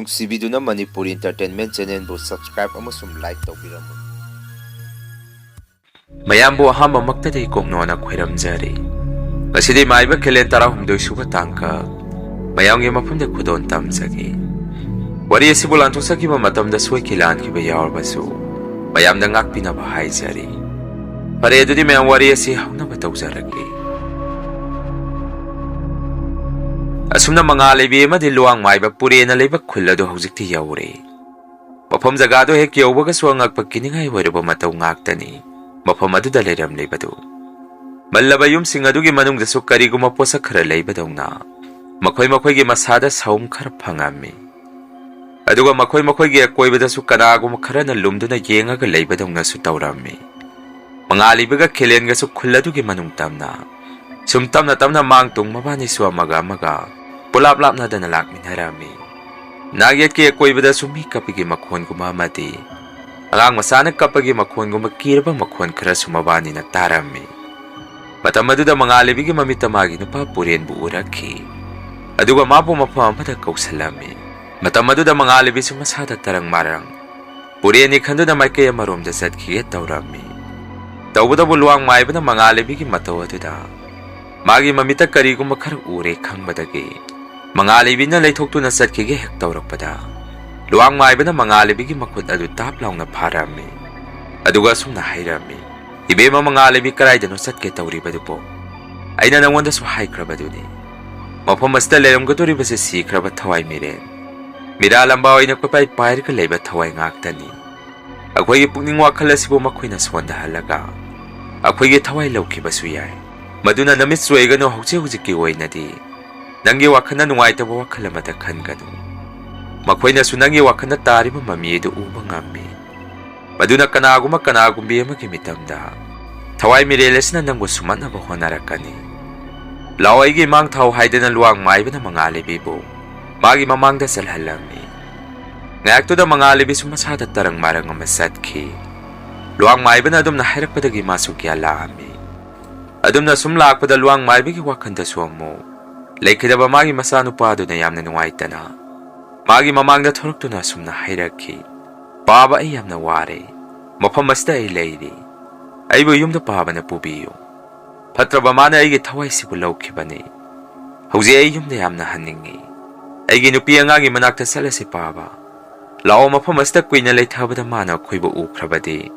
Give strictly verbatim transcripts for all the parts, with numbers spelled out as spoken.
ꯅꯨꯡꯁꯤꯕꯤꯗꯨꯅ Manipuri Entertainment Channelꯕꯨ subscribe ꯑꯃꯁꯨꯡ like ꯇꯧꯕꯤꯔꯝꯃꯨ꯫ ꯃꯌꯥꯝꯕꯨ ꯑꯍꯥꯟꯕꯃꯛꯇꯗꯤ ꯀꯣꯛꯅꯣꯅ ꯈꯣꯏꯔꯝꯖꯔꯤ꯫ ꯉꯁꯤꯗꯤ ꯃꯥꯏꯕ ꯈꯦꯂꯦꯟ ꯇꯔꯥꯍꯨꯝꯗꯣꯏ ꯁꯨꯕ ꯇꯥꯡꯀꯛ ꯃꯌꯥꯝꯒꯤ ꯃꯐꯝꯗ ꯈꯨꯗꯣꯜ ꯇꯝꯖꯒꯦ꯫ ꯋꯥꯔꯤ ꯑꯁꯤꯕꯨ ꯂꯥꯟꯊꯣꯛꯆꯈꯤꯕ ꯃꯇꯝꯗ ꯁꯣꯏꯈꯤ ꯂꯥꯟꯈꯤꯕ ꯌꯥꯎꯔꯕꯁꯨ ꯃꯌꯥꯝꯗ ꯉꯥꯛꯄꯤꯅꯕ ꯍꯥꯏꯖꯔꯤ꯫ ꯐꯔꯦ, ꯑꯗꯨꯗꯤ ꯃꯌꯥꯝ ꯋꯥꯔꯤ ꯑꯁꯤ ꯍꯧꯅꯕ ꯇꯧꯖꯔꯒꯦ꯫ ꯑꯁꯨꯝꯅ ꯃꯉꯥꯜ ꯂꯩꯕꯤ ꯑꯃꯗꯤ ꯂꯨꯋꯥꯡ ꯃꯥꯏꯕ ꯄꯨꯔꯦꯅ ꯂꯩꯕ ꯈꯨꯜ ꯑꯗꯨ ꯍꯧꯖꯤꯛꯇꯤ ꯌꯧꯔꯦ꯫ ꯃꯐꯝ ꯖꯒꯥꯗꯨ ꯍꯦꯛ ꯌꯧꯕꯒꯁꯨ ꯑꯉꯛꯄ ꯀꯤꯅꯤꯡꯉꯥꯏ ꯑꯣꯏꯔꯕ ꯃꯇꯧ ꯉꯥꯛꯇꯅꯤ ꯃꯐꯝ ꯑꯗꯨꯗ ꯂꯩꯔꯝꯂꯤꯕꯗꯨ꯫ ꯃꯜꯂꯕ ꯌꯨꯝꯁꯤꯡ ꯑꯗꯨꯒꯤ ꯃꯅꯨꯡꯗꯁꯨ ꯀꯔꯤꯒꯨꯝꯕ ꯄꯣꯠꯁꯛ ꯈꯔ ꯂꯩꯕꯗꯧꯅ ꯃꯈꯣꯏ ꯃꯈꯣꯏꯒꯤ ꯃꯁꯥꯗ ꯁꯥꯎꯝ ꯈꯔ ꯐꯪꯉꯝꯃꯤ꯫ ꯑꯗꯨꯒ ꯃꯈꯣꯏ ꯃꯈꯣꯏꯒꯤ ꯑꯀꯣꯏꯕꯗꯁꯨ ꯀꯅꯥꯒꯨꯝꯕ ꯈꯔꯅ ꯂꯨꯝꯗꯨꯅ ꯌꯦꯡꯉꯒ ꯂꯩꯕꯗꯧꯅꯁꯨ ꯇꯧꯔꯝꯃꯤ꯫ ꯃꯉꯥꯜ ꯂꯩꯕꯤꯒ ꯈꯦꯂꯦꯟꯒꯁꯨ ꯈꯨꯜ ꯑꯗꯨꯒꯤ ꯃꯅꯨꯡ ꯇꯝꯅ ꯁꯨꯝ ꯇꯞꯅ ꯇꯞꯅ ꯃꯥꯡ ꯇꯨꯡ ꯃꯕꯥꯅꯤꯁꯨ ꯑꯃꯒ ꯑꯃꯒ ꯄꯨꯂꯥꯞ ꯂꯥꯞꯅꯗꯅ ꯂꯥꯛꯃꯤꯟꯅꯔꯝꯃꯤ꯫ ꯅꯥꯛꯌꯦꯠꯀꯤ ꯑꯀꯣꯏꯕꯗꯁꯨ ꯃꯤ ꯀꯞꯄꯒꯤ ꯃꯈꯣꯟꯒꯨꯝꯕ ꯑꯃꯗꯤ ꯑꯉꯥꯡ ꯃꯆꯥꯅ ꯀꯞꯄꯒꯤ ꯃꯈꯣꯟꯒꯨꯝꯕ ꯀꯤꯔꯕ ꯃꯈꯣꯟ ꯈꯔꯁꯨ ꯃꯕꯥꯅꯤꯅ ꯇꯥꯔꯝꯃꯤ꯫ ꯃꯇꯝ ꯑꯗꯨꯗ ꯃꯉꯥꯜ ꯂꯩꯕꯤꯒꯤ ꯃꯃꯤꯠꯇ ꯃꯥꯒꯤ ꯅꯨꯄꯥ ꯄꯨꯔꯦꯟꯕꯨ ꯎꯔꯛꯈꯤ꯫ ꯑꯗꯨꯒ ꯃꯥꯕꯨ ꯃꯐꯝ ꯑꯃꯗ ꯀꯧꯁꯜꯂꯝꯃꯤ꯫ ꯃꯇꯝ ꯑꯗꯨꯗ ꯃꯉꯥꯜ ꯂꯩꯕꯤꯁꯨ ꯃꯁꯥꯗ ꯇꯔꯪ ꯃꯔꯪ ꯄꯨꯔꯦꯟꯅꯤ ꯈꯟꯗꯨꯅ ꯃꯥꯏꯀꯩ ꯑꯃꯔꯣꯝꯗ ꯆꯠꯈꯤꯒꯦ ꯇꯧꯔꯝꯃꯤ꯫ ꯇꯧꯕꯇꯕꯨ ꯂꯨꯋꯥꯡ ꯃꯥꯏꯕꯅ ꯃꯉꯥꯜ ꯂꯩꯕꯤꯒꯤ ꯃꯇꯧ ꯑꯗꯨꯗ ꯃꯥꯒꯤ ꯃꯃꯤꯠꯇ ꯀꯔꯤꯒꯨꯝꯕ ꯈꯔ ꯎꯔꯦ ꯈꯪꯕꯗꯒꯤ ꯃꯉꯥꯜ ꯂꯩꯕꯤꯅ ꯂꯩꯊꯣꯛꯇꯨꯅ ꯆꯠꯈꯤꯒꯦ ꯍꯦꯛ ꯇꯧꯔꯛꯄꯗ ꯂꯨꯋꯥꯡ ꯃꯥꯏꯕꯅ ꯃꯉꯥꯜ ꯂꯩꯕꯤꯒꯤ ꯃꯈꯨꯠ ꯑꯗꯨ ꯇꯥꯞ ꯂꯥꯎꯅ ꯐꯥꯔꯝꯃꯤ꯫ ꯑꯗꯨꯒ ꯑꯁꯨꯝꯅ ꯍꯥꯏꯔꯝꯃꯤ, "ꯏꯕꯦꯝꯃ ꯃꯉꯥꯜ ꯂꯩꯕꯤ, ꯀꯗꯥꯏꯗꯅꯣ ꯆꯠꯀꯦ ꯇꯧꯔꯤꯕꯗꯨꯕꯣ? ꯑꯩꯅ ꯅꯪꯉꯣꯟꯗꯁꯨ ꯍꯥꯏꯈ꯭ꯔꯕꯗꯨꯅꯤ, ꯃꯐꯝ ꯑꯁꯤꯗ ꯂꯩꯔꯝꯒꯗꯧꯔꯤꯕꯁꯤ ꯁꯤꯈ꯭ꯔꯕ ꯊꯋꯥꯏ ꯃꯤꯔꯦꯟ, ꯃꯤꯔꯥ ꯂꯝꯕꯥ ꯑꯣꯏꯅ ꯀꯣꯏꯄꯥꯏ ꯄꯥꯏꯔꯒ ꯂꯩꯕ ꯊꯋꯥꯏ ꯉꯥꯛꯇꯅꯤ꯫ ꯑꯩꯈꯣꯏꯒꯤ ꯄꯨꯛꯅꯤꯡ ꯋꯥꯈꯜ ꯑꯁꯤꯕꯨ ꯃꯈꯣꯏꯅ ꯁꯣꯟꯊꯍꯜꯂꯒ ꯑꯩꯈꯣꯏꯒꯤ ꯊꯋꯥꯏ ꯂꯧꯈꯤꯕꯁꯨ ꯌꯥꯏ꯫ ꯃꯗꯨꯅ ꯅꯃꯤꯠ ꯆꯣꯏꯒꯅꯨ, ꯍꯧꯖꯤꯛ ꯍꯧꯖꯤꯛꯀꯤ ꯑꯣꯏꯅꯗꯤ ꯅꯪꯒꯤ ꯋꯥꯈꯜꯅ ꯅꯨꯡꯉꯥꯏꯇꯕ ꯋꯥꯈꯜ ꯑꯃꯠꯇ ꯈꯟꯒꯅꯨ꯫ ꯃꯈꯣꯏꯅꯁꯨ ꯅꯪꯒꯤ ꯋꯥꯈꯜꯗ ꯇꯥꯔꯤꯕ ꯃꯃꯤ ꯑꯗꯨ ꯎꯕ ꯉꯝꯃꯤ꯫ ꯃꯗꯨꯅ ꯀꯅꯥꯒꯨꯝꯕ ꯀꯅꯥꯒꯨꯝꯕꯤ ꯑꯃꯒꯤ ꯃꯤꯇꯝꯗ ꯊꯋꯥꯏ ꯃꯤꯔꯦꯜ ꯑꯁꯤꯅ ꯅꯪꯕꯨ ꯁꯨꯝꯍꯠꯅꯕ ꯍꯣꯠꯅꯔꯛꯀꯅꯤ꯫" "ꯂꯥꯛꯑꯣ, ꯑꯩꯒꯤ ꯏꯃꯥꯡ ꯊꯥꯎ" ꯍꯥꯏꯗꯅ ꯂꯨꯋꯥꯡ ꯃꯥꯏꯕꯅ ꯃꯉꯥꯜ ꯂꯩꯕꯤꯕꯨ ꯃꯥꯒꯤ ꯃꯃꯥꯡꯗ ꯆꯠꯍꯜꯂꯝꯃꯤ꯫ ꯉꯥꯏꯍꯥꯛꯇꯨꯗ ꯃꯉꯥꯜ ꯂꯩꯕꯤꯁꯨ ꯃꯁꯥꯗ ꯇꯔꯪ ꯃꯔꯪ ꯑꯃ ꯆꯠꯈꯤ꯫ ꯂꯨꯋꯥꯡ ꯃꯥꯏꯕꯅ ꯑꯗꯨꯝꯅ ꯍꯥꯏꯔꯛꯄꯗꯒꯤ ꯃꯥꯁꯨ ꯒ꯭ꯌꯥꯟ ꯂꯥꯛꯑꯝꯃꯤ꯫ ꯑꯗꯨꯝꯅ ꯁꯨꯝ ꯂꯥꯛꯄꯗ ꯂꯨꯋꯥꯡ ꯃꯥꯏꯕꯒꯤ ꯋꯥꯈꯜꯗꯁꯨ ꯑꯃꯨꯛ ꯂꯩꯈꯤꯗꯕ ꯃꯥꯒꯤ ꯃꯆꯥꯅꯨꯄꯥꯗꯨꯅ ꯌꯥꯝꯅ ꯅꯨꯡꯉꯥꯏꯇꯅ, ꯃꯥꯒꯤ ꯃꯃꯥꯡꯗ ꯊꯣꯔꯛꯇꯨꯅ ꯑꯁꯨꯝꯅ ꯍꯥꯏꯔꯛꯈꯤ, "ꯄꯥꯕ, ꯑꯩ ꯌꯥꯝꯅ ꯋꯥꯔꯦ꯫ ꯃꯐꯝ ꯑꯁꯤꯗ ꯑꯩ ꯂꯩꯔꯤ꯫ ꯑꯩꯕꯨ ꯌꯨꯝꯗ ꯄꯥꯕꯅ ꯄꯨꯕꯤꯌꯨ꯫ ꯐꯠꯇ꯭ꯔꯕ ꯃꯥꯅ ꯑꯩꯒꯤ ꯊꯋꯥꯏꯁꯤꯕꯨ ꯂꯧꯈꯤꯕꯅꯤ꯫ ꯍꯧꯖꯤꯛ ꯑꯩ ꯌꯨꯝꯗ ꯌꯥꯝꯅ ꯍꯟꯅꯤꯡꯏ꯫ ꯑꯩꯒꯤ ꯅꯨꯄꯤ ꯑꯉꯥꯡꯒꯤ ꯃꯅꯥꯛꯇ ꯆꯠꯂꯁꯤ ꯄꯥꯕ꯫ ꯂꯥꯛꯑꯣ, ꯃꯐꯝ ꯑꯁꯤꯗ ꯀꯨꯏꯅ ꯂꯩꯊꯕꯗ ꯃꯥꯅ ꯑꯩꯈꯣꯏꯕꯨ ꯎꯈ꯭ꯔꯕꯗꯤ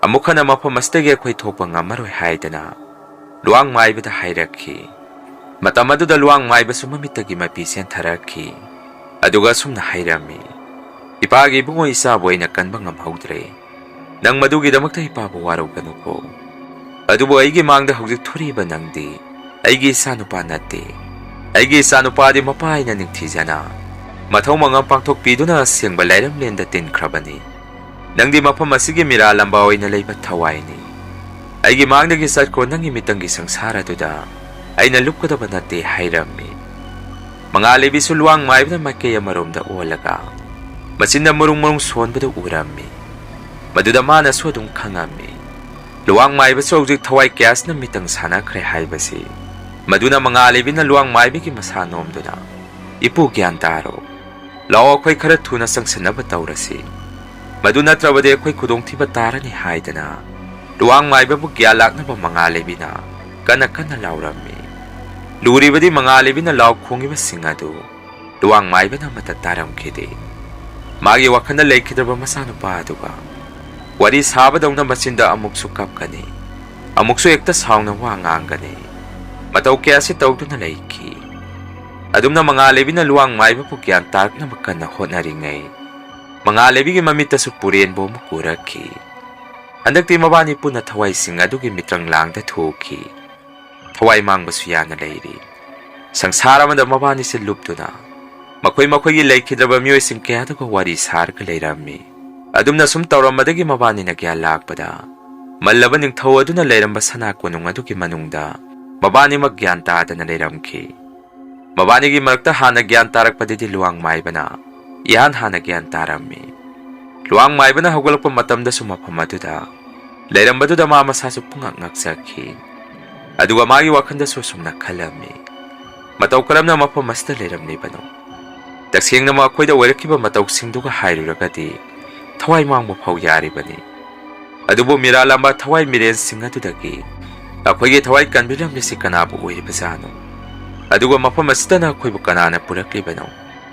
ꯑꯃꯨꯛ ꯍꯟꯅ ꯃꯐꯝ ꯑꯁꯤꯗꯒꯤ ꯑꯩꯈꯣꯏ ꯊꯣꯛꯄ ꯉꯝꯃꯔꯣꯏ" ꯍꯥꯏꯗꯅ ꯂꯨꯋꯥꯡ ꯃꯥꯏꯕꯗ ꯍꯥꯏꯔꯛꯈꯤ꯫ ꯃꯇꯝ ꯑꯗꯨꯗ ꯂꯨꯋꯥꯡ ꯃꯥꯏꯕꯁꯨ ꯃꯃꯤꯠꯇꯒꯤ ꯃꯄꯤ ꯆꯦꯟꯊꯔꯛꯈꯤ꯫ ꯑꯗꯨꯒ ꯑꯁꯨꯝꯅ ꯍꯥꯏꯔꯝꯃꯤ, "ꯏꯄꯥꯒꯤ ꯏꯕꯨꯡꯉꯣ, ꯏꯆꯥꯕꯨ ꯑꯩꯅ ꯀꯟꯕ ꯉꯝꯍꯧꯗ꯭ꯔꯦ꯫ ꯅꯪ ꯃꯗꯨꯒꯤꯗꯃꯛꯇ ꯏꯄꯥꯕꯨ ꯋꯥꯔꯧꯒꯅꯨꯀꯣ꯫ ꯑꯗꯨꯕꯨ ꯑꯩꯒꯤ ꯃꯥꯡꯗ ꯍꯧꯖꯤꯛ ꯊꯣꯔꯤꯕ ꯅꯪꯗꯤ ꯑꯩꯒꯤ ꯏꯆꯥꯅꯨꯄꯥ ꯅꯠꯇꯦ꯫ ꯑꯩꯒꯤ ꯏꯆꯥꯅꯨꯄꯥꯗꯤ ꯃꯄꯥ ꯑꯩꯅ ꯅꯤꯡꯊꯤꯖꯅ ꯃꯊꯧ ꯃꯉꯝ ꯄꯥꯡꯊꯣꯛꯄꯤꯗꯨꯅ ꯑꯁꯦꯡꯕ ꯂꯥꯏꯔꯝꯂꯦꯟꯗ ꯇꯤꯟꯈ꯭ꯔꯕꯅꯤ꯫ ꯅꯪꯗꯤ ꯃꯐꯝ ꯑꯁꯤꯒꯤ ꯃꯤꯔꯥ ꯂꯝꯕꯥ ꯑꯣꯏꯅ ꯂꯩꯕ ꯊꯋꯥꯏꯅꯤ꯫ ꯑꯩꯒꯤ ꯃꯥꯡꯗꯒꯤ ꯆꯠꯈ꯭ꯔꯣ, ꯅꯪꯒꯤ ꯃꯤꯇꯪꯒꯤ ꯁꯪꯁꯥꯔ ꯑꯗꯨꯗ ꯑꯩꯅ ꯂꯨꯞꯀꯗꯕ ꯅꯠꯇꯦ" ꯍꯥꯏꯔꯝꯃꯤ꯫ ꯃꯉꯥꯜ ꯂꯩꯕꯤꯁꯨ ꯂꯨꯋꯥꯡ ꯃꯥꯏꯕꯅ ꯃꯥꯏꯀꯩ ꯑꯃꯔꯣꯝꯗ ꯑꯣꯜꯂꯒ ꯃꯆꯤꯟꯗ ꯃꯔꯨꯡ ꯃꯔꯨꯡ ꯁꯣꯟꯕꯗꯨ ꯎꯔꯝꯃꯤ꯫ ꯃꯗꯨꯗ ꯃꯥꯅꯁꯨ ꯑꯗꯨꯝ ꯈꯪꯉꯝꯃꯤ꯫ ꯂꯨꯋꯥꯡ ꯃꯥꯏꯕꯁꯨ ꯍꯧꯖꯤꯛ ꯊꯋꯥꯏ ꯀꯌꯥꯁꯤꯅ ꯃꯤꯇꯪ ꯁꯥꯟꯅꯈ꯭ꯔꯦ ꯍꯥꯏꯕꯁꯤ꯫ ꯃꯗꯨꯅ ꯃꯉꯥꯜ ꯂꯩꯕꯤꯅ ꯂꯨꯋꯥꯡ ꯃꯥꯏꯕꯒꯤ ꯃꯁꯥ ꯅꯣꯝꯗꯨꯅ, "ꯏꯄꯨ, ꯒ꯭ꯌꯥꯟ ꯇꯥꯔꯣ꯫ ꯂꯥꯛꯑꯣ, ꯑꯩꯈꯣꯏ ꯈꯔ ꯊꯨꯅ ꯆꯪꯁꯤꯟꯅꯕ ꯇꯧꯔꯁꯤ꯫ ꯃꯗꯨ ꯅꯠꯇ꯭ꯔꯕꯗꯤ ꯑꯩꯈꯣꯏ ꯈꯨꯗꯣꯡꯊꯤꯕ ꯇꯥꯔꯅꯤ" ꯍꯥꯏꯗꯅ ꯂꯨꯋꯥꯡ ꯃꯥꯏꯕꯕꯨ ꯒ꯭ꯌꯥꯟ ꯂꯥꯛꯅꯕ ꯃꯉꯥꯜ ꯂꯩꯕꯤꯅ ꯀꯟꯅ ꯀꯟꯅ ꯂꯥꯎꯔꯝꯃꯤ꯫ ꯂꯨꯔꯤꯕꯗꯤ ꯃꯉꯥꯜ ꯂꯩꯕꯤꯅ ꯂꯥꯎ ꯈꯣꯡꯉꯤꯕꯁꯤꯡ ꯑꯗꯨ ꯂꯨꯋꯥꯡ ꯃꯥꯏꯕꯅ ꯑꯃꯠꯇ ꯇꯥꯔꯝꯈꯤꯗꯦ꯫ ꯃꯥꯒꯤ ꯋꯥꯈꯜꯗ ꯂꯩꯈꯤꯗ꯭ꯔꯕ ꯃꯆꯥꯅꯨꯄꯥ ꯑꯗꯨꯒ ꯋꯥꯔꯤ ꯁꯥꯕꯗꯧꯅ ꯃꯆꯤꯟꯗ ꯑꯃꯨꯛꯁꯨ ꯀꯞꯀꯅꯤ, ꯑꯃꯨꯛꯁꯨ ꯍꯦꯛꯇ ꯁꯥꯎꯅ ꯋꯥ ꯉꯥꯡꯒꯅꯤ꯫ ꯃꯇꯧ ꯀꯌꯥꯁꯤ ꯇꯧꯗꯨꯅ ꯂꯩꯈꯤ꯫ ꯑꯗꯨꯝꯅ ꯃꯉꯥꯜ ꯂꯩꯕꯤꯅ ꯂꯨꯋꯥꯡ ꯃꯥꯏꯕꯕꯨ ꯒ꯭ꯌꯥꯟ ꯇꯥꯔꯛꯅꯕ ꯀꯟꯅ ꯍꯣꯠꯅꯔꯤꯉꯩ, ꯃꯉꯥꯜ ꯂꯩꯕꯤꯒꯤ ꯃꯃꯤꯠꯇꯁꯨ ꯄꯨꯔꯦꯟꯕ ꯑꯃ ꯎꯔꯛꯈꯤ꯫ ꯍꯟꯗꯛꯇꯤ ꯃꯕꯥꯅꯤ ꯄꯨꯟꯅ ꯊꯋꯥꯏꯁꯤꯡ ꯑꯗꯨꯒꯤ ꯃꯤꯇ꯭ꯔꯪ ꯂꯥꯡꯗ ꯊꯣꯛꯈꯤ꯫ ꯊꯋꯥꯏ ꯃꯥꯡꯕꯁꯨ ꯌꯥꯅ ꯂꯩꯔꯤ꯫ ꯁꯪꯁꯥꯔ ꯑꯃꯗ ꯃꯕꯥꯅꯤꯁꯦ ꯂꯨꯞꯇꯨꯅ ꯃꯈꯣꯏ ꯃꯈꯣꯏꯒꯤ ꯂꯩꯈꯤꯗ꯭ꯔꯕ ꯃꯤꯑꯣꯏꯁꯤꯡ ꯀꯌꯥꯗꯨꯒ ꯋꯥꯔꯤ ꯁꯥꯔꯒ ꯂꯩꯔꯝꯃꯤ꯫ ꯑꯗꯨꯝꯅ ꯁꯨꯝ ꯇꯧꯔꯝꯕꯗꯒꯤ ꯃꯕꯥꯅꯤꯅ ꯒ꯭ꯌꯥꯟ ꯂꯥꯛꯄꯗ ꯃꯜꯂꯕ ꯅꯤꯡꯊꯧ ꯑꯗꯨꯅ ꯂꯩꯔꯝꯕ ꯁꯅꯥ ꯀꯣꯅꯨꯡ ꯑꯗꯨꯒꯤ ꯃꯅꯨꯡꯗ ꯃꯕꯥꯅꯤꯃꯛ ꯒ꯭ꯌꯥꯟ ꯇꯥꯗꯅ ꯂꯩꯔꯝꯈꯤ꯫ ꯃꯕꯥꯅꯤꯒꯤ ꯃꯔꯛꯇ ꯍꯥꯟꯅ ꯒ꯭ꯌꯥꯟ ꯇꯥꯔꯛꯄꯗꯗꯤ ꯂꯨꯋꯥꯡ ꯃꯥꯏꯕꯅ ꯏꯍꯥꯟ ꯍꯥꯟꯅ ꯒ꯭ꯌꯥꯟ ꯇꯥꯔꯝꯃꯤ꯫ ꯂꯨꯋꯥꯡ ꯃꯥꯏꯕꯅ ꯍꯧꯒꯠꯂꯛꯄ ꯃꯇꯝꯗꯁꯨ ꯃꯐꯝ ꯑꯗꯨꯗ ꯂꯩꯔꯝꯕꯗꯨꯗ ꯃꯥ ꯃꯁꯥꯁꯨ ꯄꯨꯡꯉꯛ ꯉꯛꯆꯈꯤ꯫ ꯑꯗꯨꯒ ꯃꯥꯒꯤ ꯋꯥꯈꯜꯗꯁꯨ ꯑꯁꯨꯝꯅ ꯈꯜꯂꯝꯃꯤ, "ꯃꯇꯧ ꯀꯔꯝꯅ ꯃꯐꯝ ꯑꯁꯤꯗ ꯂꯩꯔꯝꯂꯤꯕꯅꯣ? ꯇꯁꯦꯡꯅ ꯃꯈꯣꯏꯗ ꯑꯣꯏꯔꯛꯈꯤꯕ ꯃꯇꯧꯁꯤꯡꯗꯨꯒ ꯍꯥꯏꯔꯨꯔꯒꯗꯤ ꯊꯋꯥꯏ ꯃꯥꯡꯕ ꯐꯥꯎ ꯌꯥꯔꯤꯕꯅꯤ꯫ ꯑꯗꯨꯕꯨ ꯃꯤꯔꯥꯂꯝꯕ ꯊꯋꯥꯏ ꯃꯤꯔꯦꯟꯁꯤꯡ ꯑꯗꯨꯗꯒꯤ ꯑꯩꯈꯣꯏꯒꯤ ꯊꯋꯥꯏ ꯀꯟꯕꯤꯔꯝꯂꯤꯁꯤ ꯀꯅꯥꯕꯨ ꯑꯣꯏꯔꯤꯕꯖꯥꯠꯅꯣ? ꯑꯗꯨꯒ ꯃꯐꯝ ꯑꯁꯤꯗꯅ ꯑꯩꯈꯣꯏꯕꯨ ꯀꯅꯥꯅ ꯄꯨꯔꯛꯂꯤꯕꯅꯣ?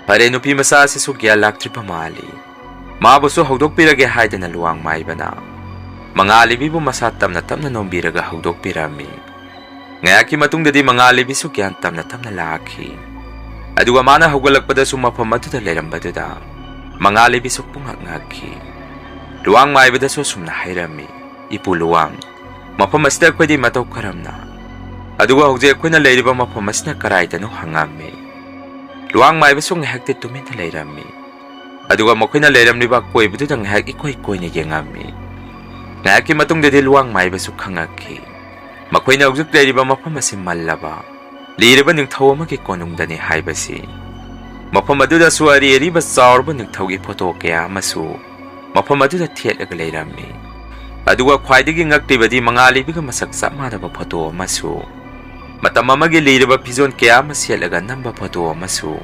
ꯐꯔꯦ, ꯅꯨꯄꯤ ꯃꯆꯥ ꯑꯁꯤꯁꯨ ꯒ꯭ꯌꯥꯟ ꯂꯥꯛꯇ꯭ꯔꯤꯕ ꯃꯥꯜꯂꯤ꯫ ꯃꯥꯕꯨꯁꯨ ꯍꯧꯗꯣꯛꯄꯤꯔꯒꯦ ꯍꯥꯏꯗꯅ ꯂꯨꯋꯥꯡ ꯃꯥꯏꯕꯅ ꯃꯉꯥꯂꯤꯕꯤꯕꯨ ꯃꯁꯥ ꯇꯞꯅ ꯇꯞꯅ ꯅꯣꯝꯕꯤꯔꯒ ꯍꯧꯗꯣꯛꯄꯤꯔꯝꯃꯤ꯫ ꯉꯥꯏꯍꯥꯛꯀꯤ ꯃꯇꯨꯡꯗꯗꯤ ꯃꯉꯥꯂꯤꯕꯤꯁꯨ ꯒ꯭ꯌꯥꯟ ꯇꯞꯅ ꯇꯞꯅ ꯂꯥꯛꯈꯤ꯫ ꯑꯗꯨꯒ ꯃꯥꯅ ꯍꯧꯒꯠꯂꯛꯄꯗꯁꯨ ꯃꯐꯝ ꯑꯗꯨꯗ ꯂꯩꯔꯝꯕꯗꯨꯗ ꯃꯉꯥꯂꯤꯕꯤꯁꯨ ꯄꯨꯡꯉꯛ ꯉꯛꯈꯤ꯫ ꯂꯨꯋꯥꯡ ꯃꯥꯏꯕꯗꯁꯨ ꯑꯁꯨꯝꯅ ꯍꯥꯏꯔꯝꯃꯤ, "ꯏꯄꯨ ꯂꯨꯋꯥꯡ, ꯃꯐꯝ ꯑꯁꯤꯗ ꯑꯩꯈꯣꯏꯗꯤ ꯃꯇꯧ ꯀꯔꯝꯅ?" ꯑꯗꯨꯒ ꯍꯧꯖꯤꯛ ꯑꯩꯈꯣꯏꯅ ꯂꯩꯔꯤꯕ ꯃꯐꯝ ꯑꯁꯤꯅ ꯀꯔꯥꯏꯗꯅꯣ ꯍꯪꯉꯝꯃꯤ꯫ ꯂꯨꯋꯥꯡ ꯃꯥꯏꯕꯁꯨ ꯉꯥꯏꯍꯥꯛꯇꯤ ꯇꯨꯃꯤꯟꯅ ꯂꯩꯔꯝꯃꯤ꯫ ꯑꯗꯨꯒ ꯃꯈꯣꯏꯅ ꯂꯩꯔꯝꯂꯤꯕ ꯑꯀꯣꯏꯕꯗꯨꯗ ꯉꯥꯏꯍꯥꯛ ꯏꯀꯣꯏ ꯀꯣꯏꯅ ꯌꯦꯡꯉꯝꯃꯤ꯫ ꯉꯥꯏꯍꯥꯛꯀꯤ ꯃꯇꯨꯡꯗꯗꯤ ꯂꯨꯋꯥꯡ ꯃꯥꯏꯕꯁꯨ ꯈꯪꯉꯛꯈꯤ꯫ ꯃꯈꯣꯏꯅ ꯍꯧꯖꯤꯛ ꯂꯩꯔꯤꯕ ꯃꯐꯝ ꯑꯁꯤ ꯃꯜꯂꯕ, ꯂꯤꯔꯕ ꯅꯤꯡꯊꯧ ꯑꯃꯒꯤ ꯀꯣꯅꯨꯡꯗꯅꯤ ꯍꯥꯏꯕꯁꯤ꯫ ꯃꯐꯝ ꯑꯗꯨꯗꯁꯨ ꯑꯔꯤ ꯑꯔꯤꯕ ꯆꯥꯎꯔꯕ ꯅꯤꯡꯊꯧꯒꯤ ꯐꯣꯇꯣ ꯀꯌꯥ ꯑꯃꯁꯨ ꯃꯐꯝ ꯑꯗꯨꯗ ꯊꯦꯠꯂꯒ ꯂꯩꯔꯝꯃꯤ꯫ ꯑꯗꯨꯒ ꯈ꯭ꯋꯥꯏꯗꯒꯤ ꯉꯛꯂꯤꯕꯗꯤ ꯃꯉꯥꯂꯤꯕꯤꯒ ꯃꯁꯛ ꯆꯞ ꯃꯥꯟꯅꯕ ꯐꯣꯇꯣ ꯑꯃꯁꯨ, ꯃꯇꯝ ꯑꯃꯒꯤ ꯂꯤꯔꯕ ꯐꯤꯖꯣꯜ ꯀꯌꯥ ꯑꯃ ꯁꯦꯠꯂꯒ ꯅꯝꯕ ꯐꯣꯇꯣ ꯑꯃꯁꯨ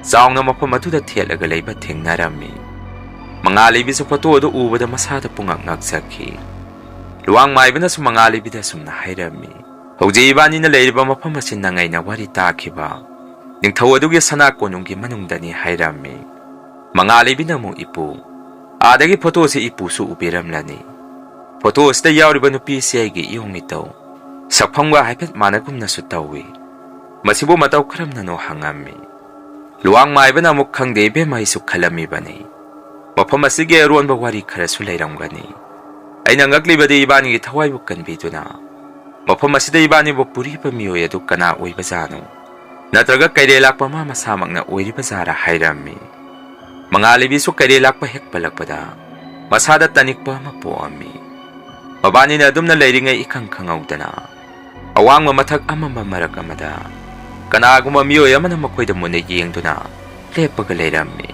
ꯆꯥꯎꯅ ꯃꯐꯝ ꯑꯗꯨꯗ ꯊꯦꯠꯂꯒ ꯂꯩꯕ ꯊꯦꯡꯅꯔꯝꯃꯤ꯫ ꯃꯉꯥꯂꯤꯕꯤꯁꯨ ꯐꯣꯇꯣ ꯑꯗꯨ ꯎꯕꯗ ꯃꯁꯥꯗ ꯄꯨꯡꯉꯛ ꯉꯛꯆꯈꯤ꯫ ꯂꯨꯋꯥꯡ ꯃꯥꯏꯕꯅꯁꯨ ꯃꯉꯥꯂꯤꯕꯤꯗ ꯑꯁꯨꯝꯅ ꯍꯥꯏꯔꯝꯃꯤ, "ꯍꯧꯖꯤꯛ ꯏꯕꯥꯅꯤꯅ ꯂꯩꯔꯤꯕ ꯃꯐꯝ ꯑꯁꯤ ꯅꯪ ꯑꯩꯅ ꯋꯥꯔꯤ ꯇꯥꯈꯤꯕ ꯅꯤꯡꯊꯧ ꯑꯗꯨꯒꯤ ꯁꯅꯥ ꯀꯣꯅꯨꯡꯒꯤ ꯃꯅꯨꯡꯗꯅꯤ" ꯍꯥꯏꯔꯝꯃꯤ꯫ ꯃꯉꯥꯂꯤꯕꯤꯅ ꯑꯃꯨꯛ, "ꯏꯄꯨ, ꯑꯥꯗꯒꯤ ꯐꯣꯇꯣꯁꯤ ꯏꯄꯨꯁꯨ ꯎꯕꯤꯔꯝꯂꯅꯤ꯫ ꯐꯣꯇꯣ ꯑꯁꯤꯗ ꯌꯥꯎꯔꯤꯕ ꯅꯨꯄꯤꯁꯤ ꯑꯩꯒꯤ ꯏꯌꯣꯡ ꯏꯇꯧ, ꯁꯛꯐꯝꯒ ꯍꯥꯏꯐꯦꯠ ꯃꯥꯟꯅꯒꯨꯝꯅꯁꯨ ꯇꯧꯏ꯫ ꯃꯁꯤꯕꯨ ꯃꯇꯧ ꯀꯔꯝꯅꯅꯣ?" ꯍꯪꯉꯝꯃꯤ꯫ ꯂꯨꯋꯥꯡ ꯃꯥꯏꯕꯅ ꯑꯃꯨꯛ, "ꯈꯪꯗꯦ ꯏꯕꯦꯝꯃ, ꯑꯩꯁꯨ ꯈꯜꯂꯝꯃꯤꯕꯅꯤ꯫ ꯃꯐꯝ ꯑꯁꯤꯒꯤ ꯑꯔꯣꯟꯕ ꯋꯥꯔꯤ ꯈꯔꯁꯨ ꯂꯩꯔꯝꯒꯅꯤ꯫ ꯑꯩꯅ ꯉꯛꯂꯤꯕꯗꯤ ꯏꯕꯥꯅꯤꯒꯤ ꯊꯋꯥꯏꯕꯨ ꯀꯟꯕꯤꯗꯨꯅ ꯃꯐꯝ ꯑꯁꯤꯗ ꯏꯕꯥꯅꯤꯕꯨ ꯄꯨꯔꯤꯕ ꯃꯤꯑꯣꯏ ꯑꯗꯨ ꯀꯅꯥ ꯑꯣꯏꯕꯖꯥꯠꯅꯣ? ꯅꯠꯇ꯭ꯔꯒ ꯀꯩꯔꯦꯜ ꯂꯥꯛꯄ ꯃꯥ ꯃꯁꯥꯃꯛꯅ ꯑꯣꯏꯔꯤꯕꯖꯥꯔꯥ?" ꯍꯥꯏꯔꯝꯃꯤ꯫ ꯃꯉꯥꯂꯤꯕꯤꯁꯨ ꯀꯩꯔꯦꯜ ꯂꯥꯛꯄ ꯍꯦꯛ ꯄꯜꯂꯛꯄꯗ ꯃꯁꯥꯗ ꯇꯅꯤꯛꯄ ꯑꯃ ꯄꯣꯛꯑꯝꯃꯤ꯫ ꯃꯕꯥꯅꯤꯅ ꯑꯗꯨꯝꯅ ꯂꯩꯔꯤꯉꯩ ꯏꯈꯪ ꯈꯪꯍꯧꯗꯅ ꯑꯋꯥꯡꯕ ꯃꯊꯛ ꯑꯃꯝꯕ ꯃꯔꯛ ꯑꯃꯗ ꯀꯅꯥꯒꯨꯝꯕ ꯃꯤꯑꯣꯏ ꯑꯃꯅ ꯃꯈꯣꯏꯗ ꯃꯨꯟꯅ ꯌꯦꯡꯗꯨꯅ ꯂꯦꯞꯄꯒ ꯂꯩꯔꯝꯃꯤ꯫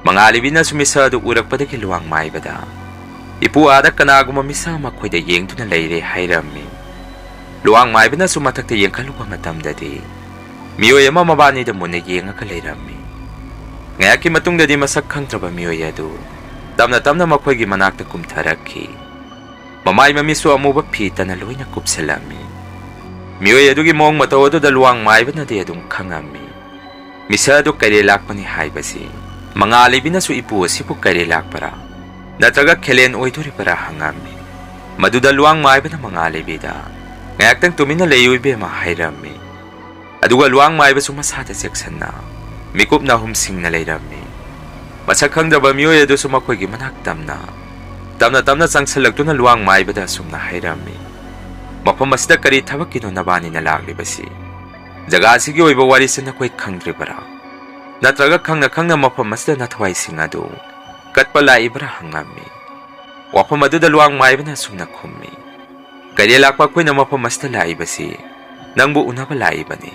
ꯃꯉꯥꯂꯤꯕꯤꯅꯁꯨ ꯃꯤꯁꯛ ꯑꯗꯨ ꯎꯔꯛꯄꯗꯒꯤ ꯂꯨꯋꯥꯡ ꯃꯥꯏꯕꯗ, "ꯏꯄꯨ, ꯑꯥꯗ ꯀꯅꯥꯒꯨꯝꯕ ꯃꯤꯁꯛ ꯑꯃ ꯑꯩꯈꯣꯏꯗ ꯌꯦꯡꯗꯨꯅ ꯂꯩꯔꯦ" ꯍꯥꯏꯔꯝꯃꯤ꯫ ꯂꯨꯋꯥꯡ ꯃꯥꯏꯕꯅꯁꯨ ꯃꯊꯛꯇ ꯌꯦꯡꯈꯠꯂꯨꯕ ꯃꯇꯝꯗꯗꯤ ꯃꯤꯑꯣꯏ ꯑꯃ ꯃꯕꯥꯅꯤꯗ ꯃꯨꯟꯅ ꯌꯦꯡꯉꯒ ꯂꯩꯔꯝꯃꯤ꯫ ꯉꯥꯏꯍꯥꯛꯀꯤ ꯃꯇꯨꯡꯗꯗꯤ ꯃꯁꯛ ꯈꯪꯗ꯭ꯔꯕ ꯃꯤꯑꯣꯏ ꯑꯗꯨ ꯇꯞꯅ ꯇꯞꯅ ꯃꯈꯣꯏꯒꯤ ꯃꯅꯥꯛꯇ ꯀꯨꯝꯊꯔꯛꯈꯤ꯫ ꯃꯃꯥꯏ ꯃꯃꯤꯠꯁꯨ ꯑꯃꯨꯕ ꯐꯤ ꯇꯅ ꯂꯣꯏꯅ ꯀꯨꯞꯁꯤꯜꯂꯝꯃꯤ꯫ ꯃꯤꯑꯣꯏ ꯑꯗꯨꯒꯤ ꯃꯑꯣꯡ ꯃꯇꯧ ꯑꯗꯨꯗ ꯂꯨꯋꯥꯡ ꯃꯥꯏꯕꯅꯗꯤ ꯑꯗꯨꯝ ꯈꯪꯉꯝꯃꯤ꯫ ꯃꯤꯁꯛ ꯑꯗꯨ ꯀꯩꯔꯦꯜ ꯂꯥꯛꯄꯅꯤ ꯍꯥꯏꯕꯁꯤ꯫ ꯃꯉꯥꯜ ꯂꯩꯕꯤꯅꯁꯨ ꯏꯄꯨ ꯑꯁꯤꯕꯨ ꯀꯩꯔꯦꯜ ꯂꯥꯛꯄꯔꯥ ꯅꯠꯇ꯭ꯔꯒ ꯈꯦꯂꯦꯟ ꯑꯣꯏꯗꯣꯔꯤꯕꯔꯥ ꯍꯪꯉꯝꯃꯤ꯫ ꯃꯗꯨꯗ ꯂꯨꯋꯥꯡ ꯃꯥꯏꯕꯅ ꯃꯉꯥꯜ ꯂꯩꯕꯤꯗ, "ꯉꯥꯏꯍꯥꯛꯇꯪ ꯇꯨꯃꯤꯟꯅ ꯂꯩꯌꯨ ꯏꯕꯦꯝꯃ" ꯍꯥꯏꯔꯝꯃꯤ꯫ ꯑꯗꯨꯒ ꯂꯨꯋꯥꯡ ꯃꯥꯏꯕꯁꯨ ꯃꯁꯥꯗ ꯆꯦꯛꯁꯤꯟꯅ ꯃꯤꯀꯨꯞ ꯅꯥꯍꯨꯝ ꯁꯤꯡꯅ ꯂꯩꯔꯝꯃꯤ꯫ ꯃꯁꯛ ꯈꯪꯗꯕ ꯃꯤꯑꯣꯏ ꯑꯗꯨꯁꯨ ꯃꯈꯣꯏꯒꯤ ꯃꯅꯥꯛ ꯇꯝꯅ, ꯇꯞꯅ ꯇꯞꯅ ꯆꯪꯁꯤꯜꯂꯛꯇꯨꯅ ꯂꯨꯋꯥꯡ ꯃꯥꯏꯕꯗ ꯑꯁꯨꯝꯅ ꯍꯥꯏꯔꯝꯃꯤ, "ꯃꯐꯝ ꯑꯁꯤꯗ ꯀꯔꯤ ꯊꯕꯛꯀꯤꯅꯣ ꯅꯕꯥꯅꯤꯅ ꯂꯥꯛꯂꯤꯕꯁꯤ? ꯖꯒꯥ ꯑꯁꯤꯒꯤ ꯑꯣꯏꯕ ꯋꯥꯔꯤꯁꯤ ꯅꯈꯣꯏ ꯈꯪꯗ꯭ꯔꯤꯕꯔꯥ? ꯅꯠꯇ꯭ꯔꯒ ꯈꯪꯅ ꯈꯪꯅ ꯃꯐꯝ ꯑꯁꯤꯗ ꯅꯊꯋꯥꯏꯁꯤꯡ ꯑꯗꯨ ꯀꯠꯄ ꯂꯥꯛꯏꯕ꯭ꯔꯥ?" ꯍꯪꯉꯝꯃꯤ꯫ ꯋꯥꯐꯝ ꯑꯗꯨꯗ ꯂꯨꯋꯥꯡ ꯃꯥꯏꯕꯅ ꯑꯁꯨꯝꯅ ꯈꯨꯝꯃꯤ, "ꯀꯩꯔꯦꯜ ꯂꯥꯛꯄ ꯑꯩꯈꯣꯏꯅ ꯃꯐꯝ ꯑꯁꯤꯗ ꯂꯥꯛꯏꯕꯁꯤ ꯅꯪꯕꯨ ꯎꯅꯕ ꯂꯥꯛꯏꯕꯅꯤ꯫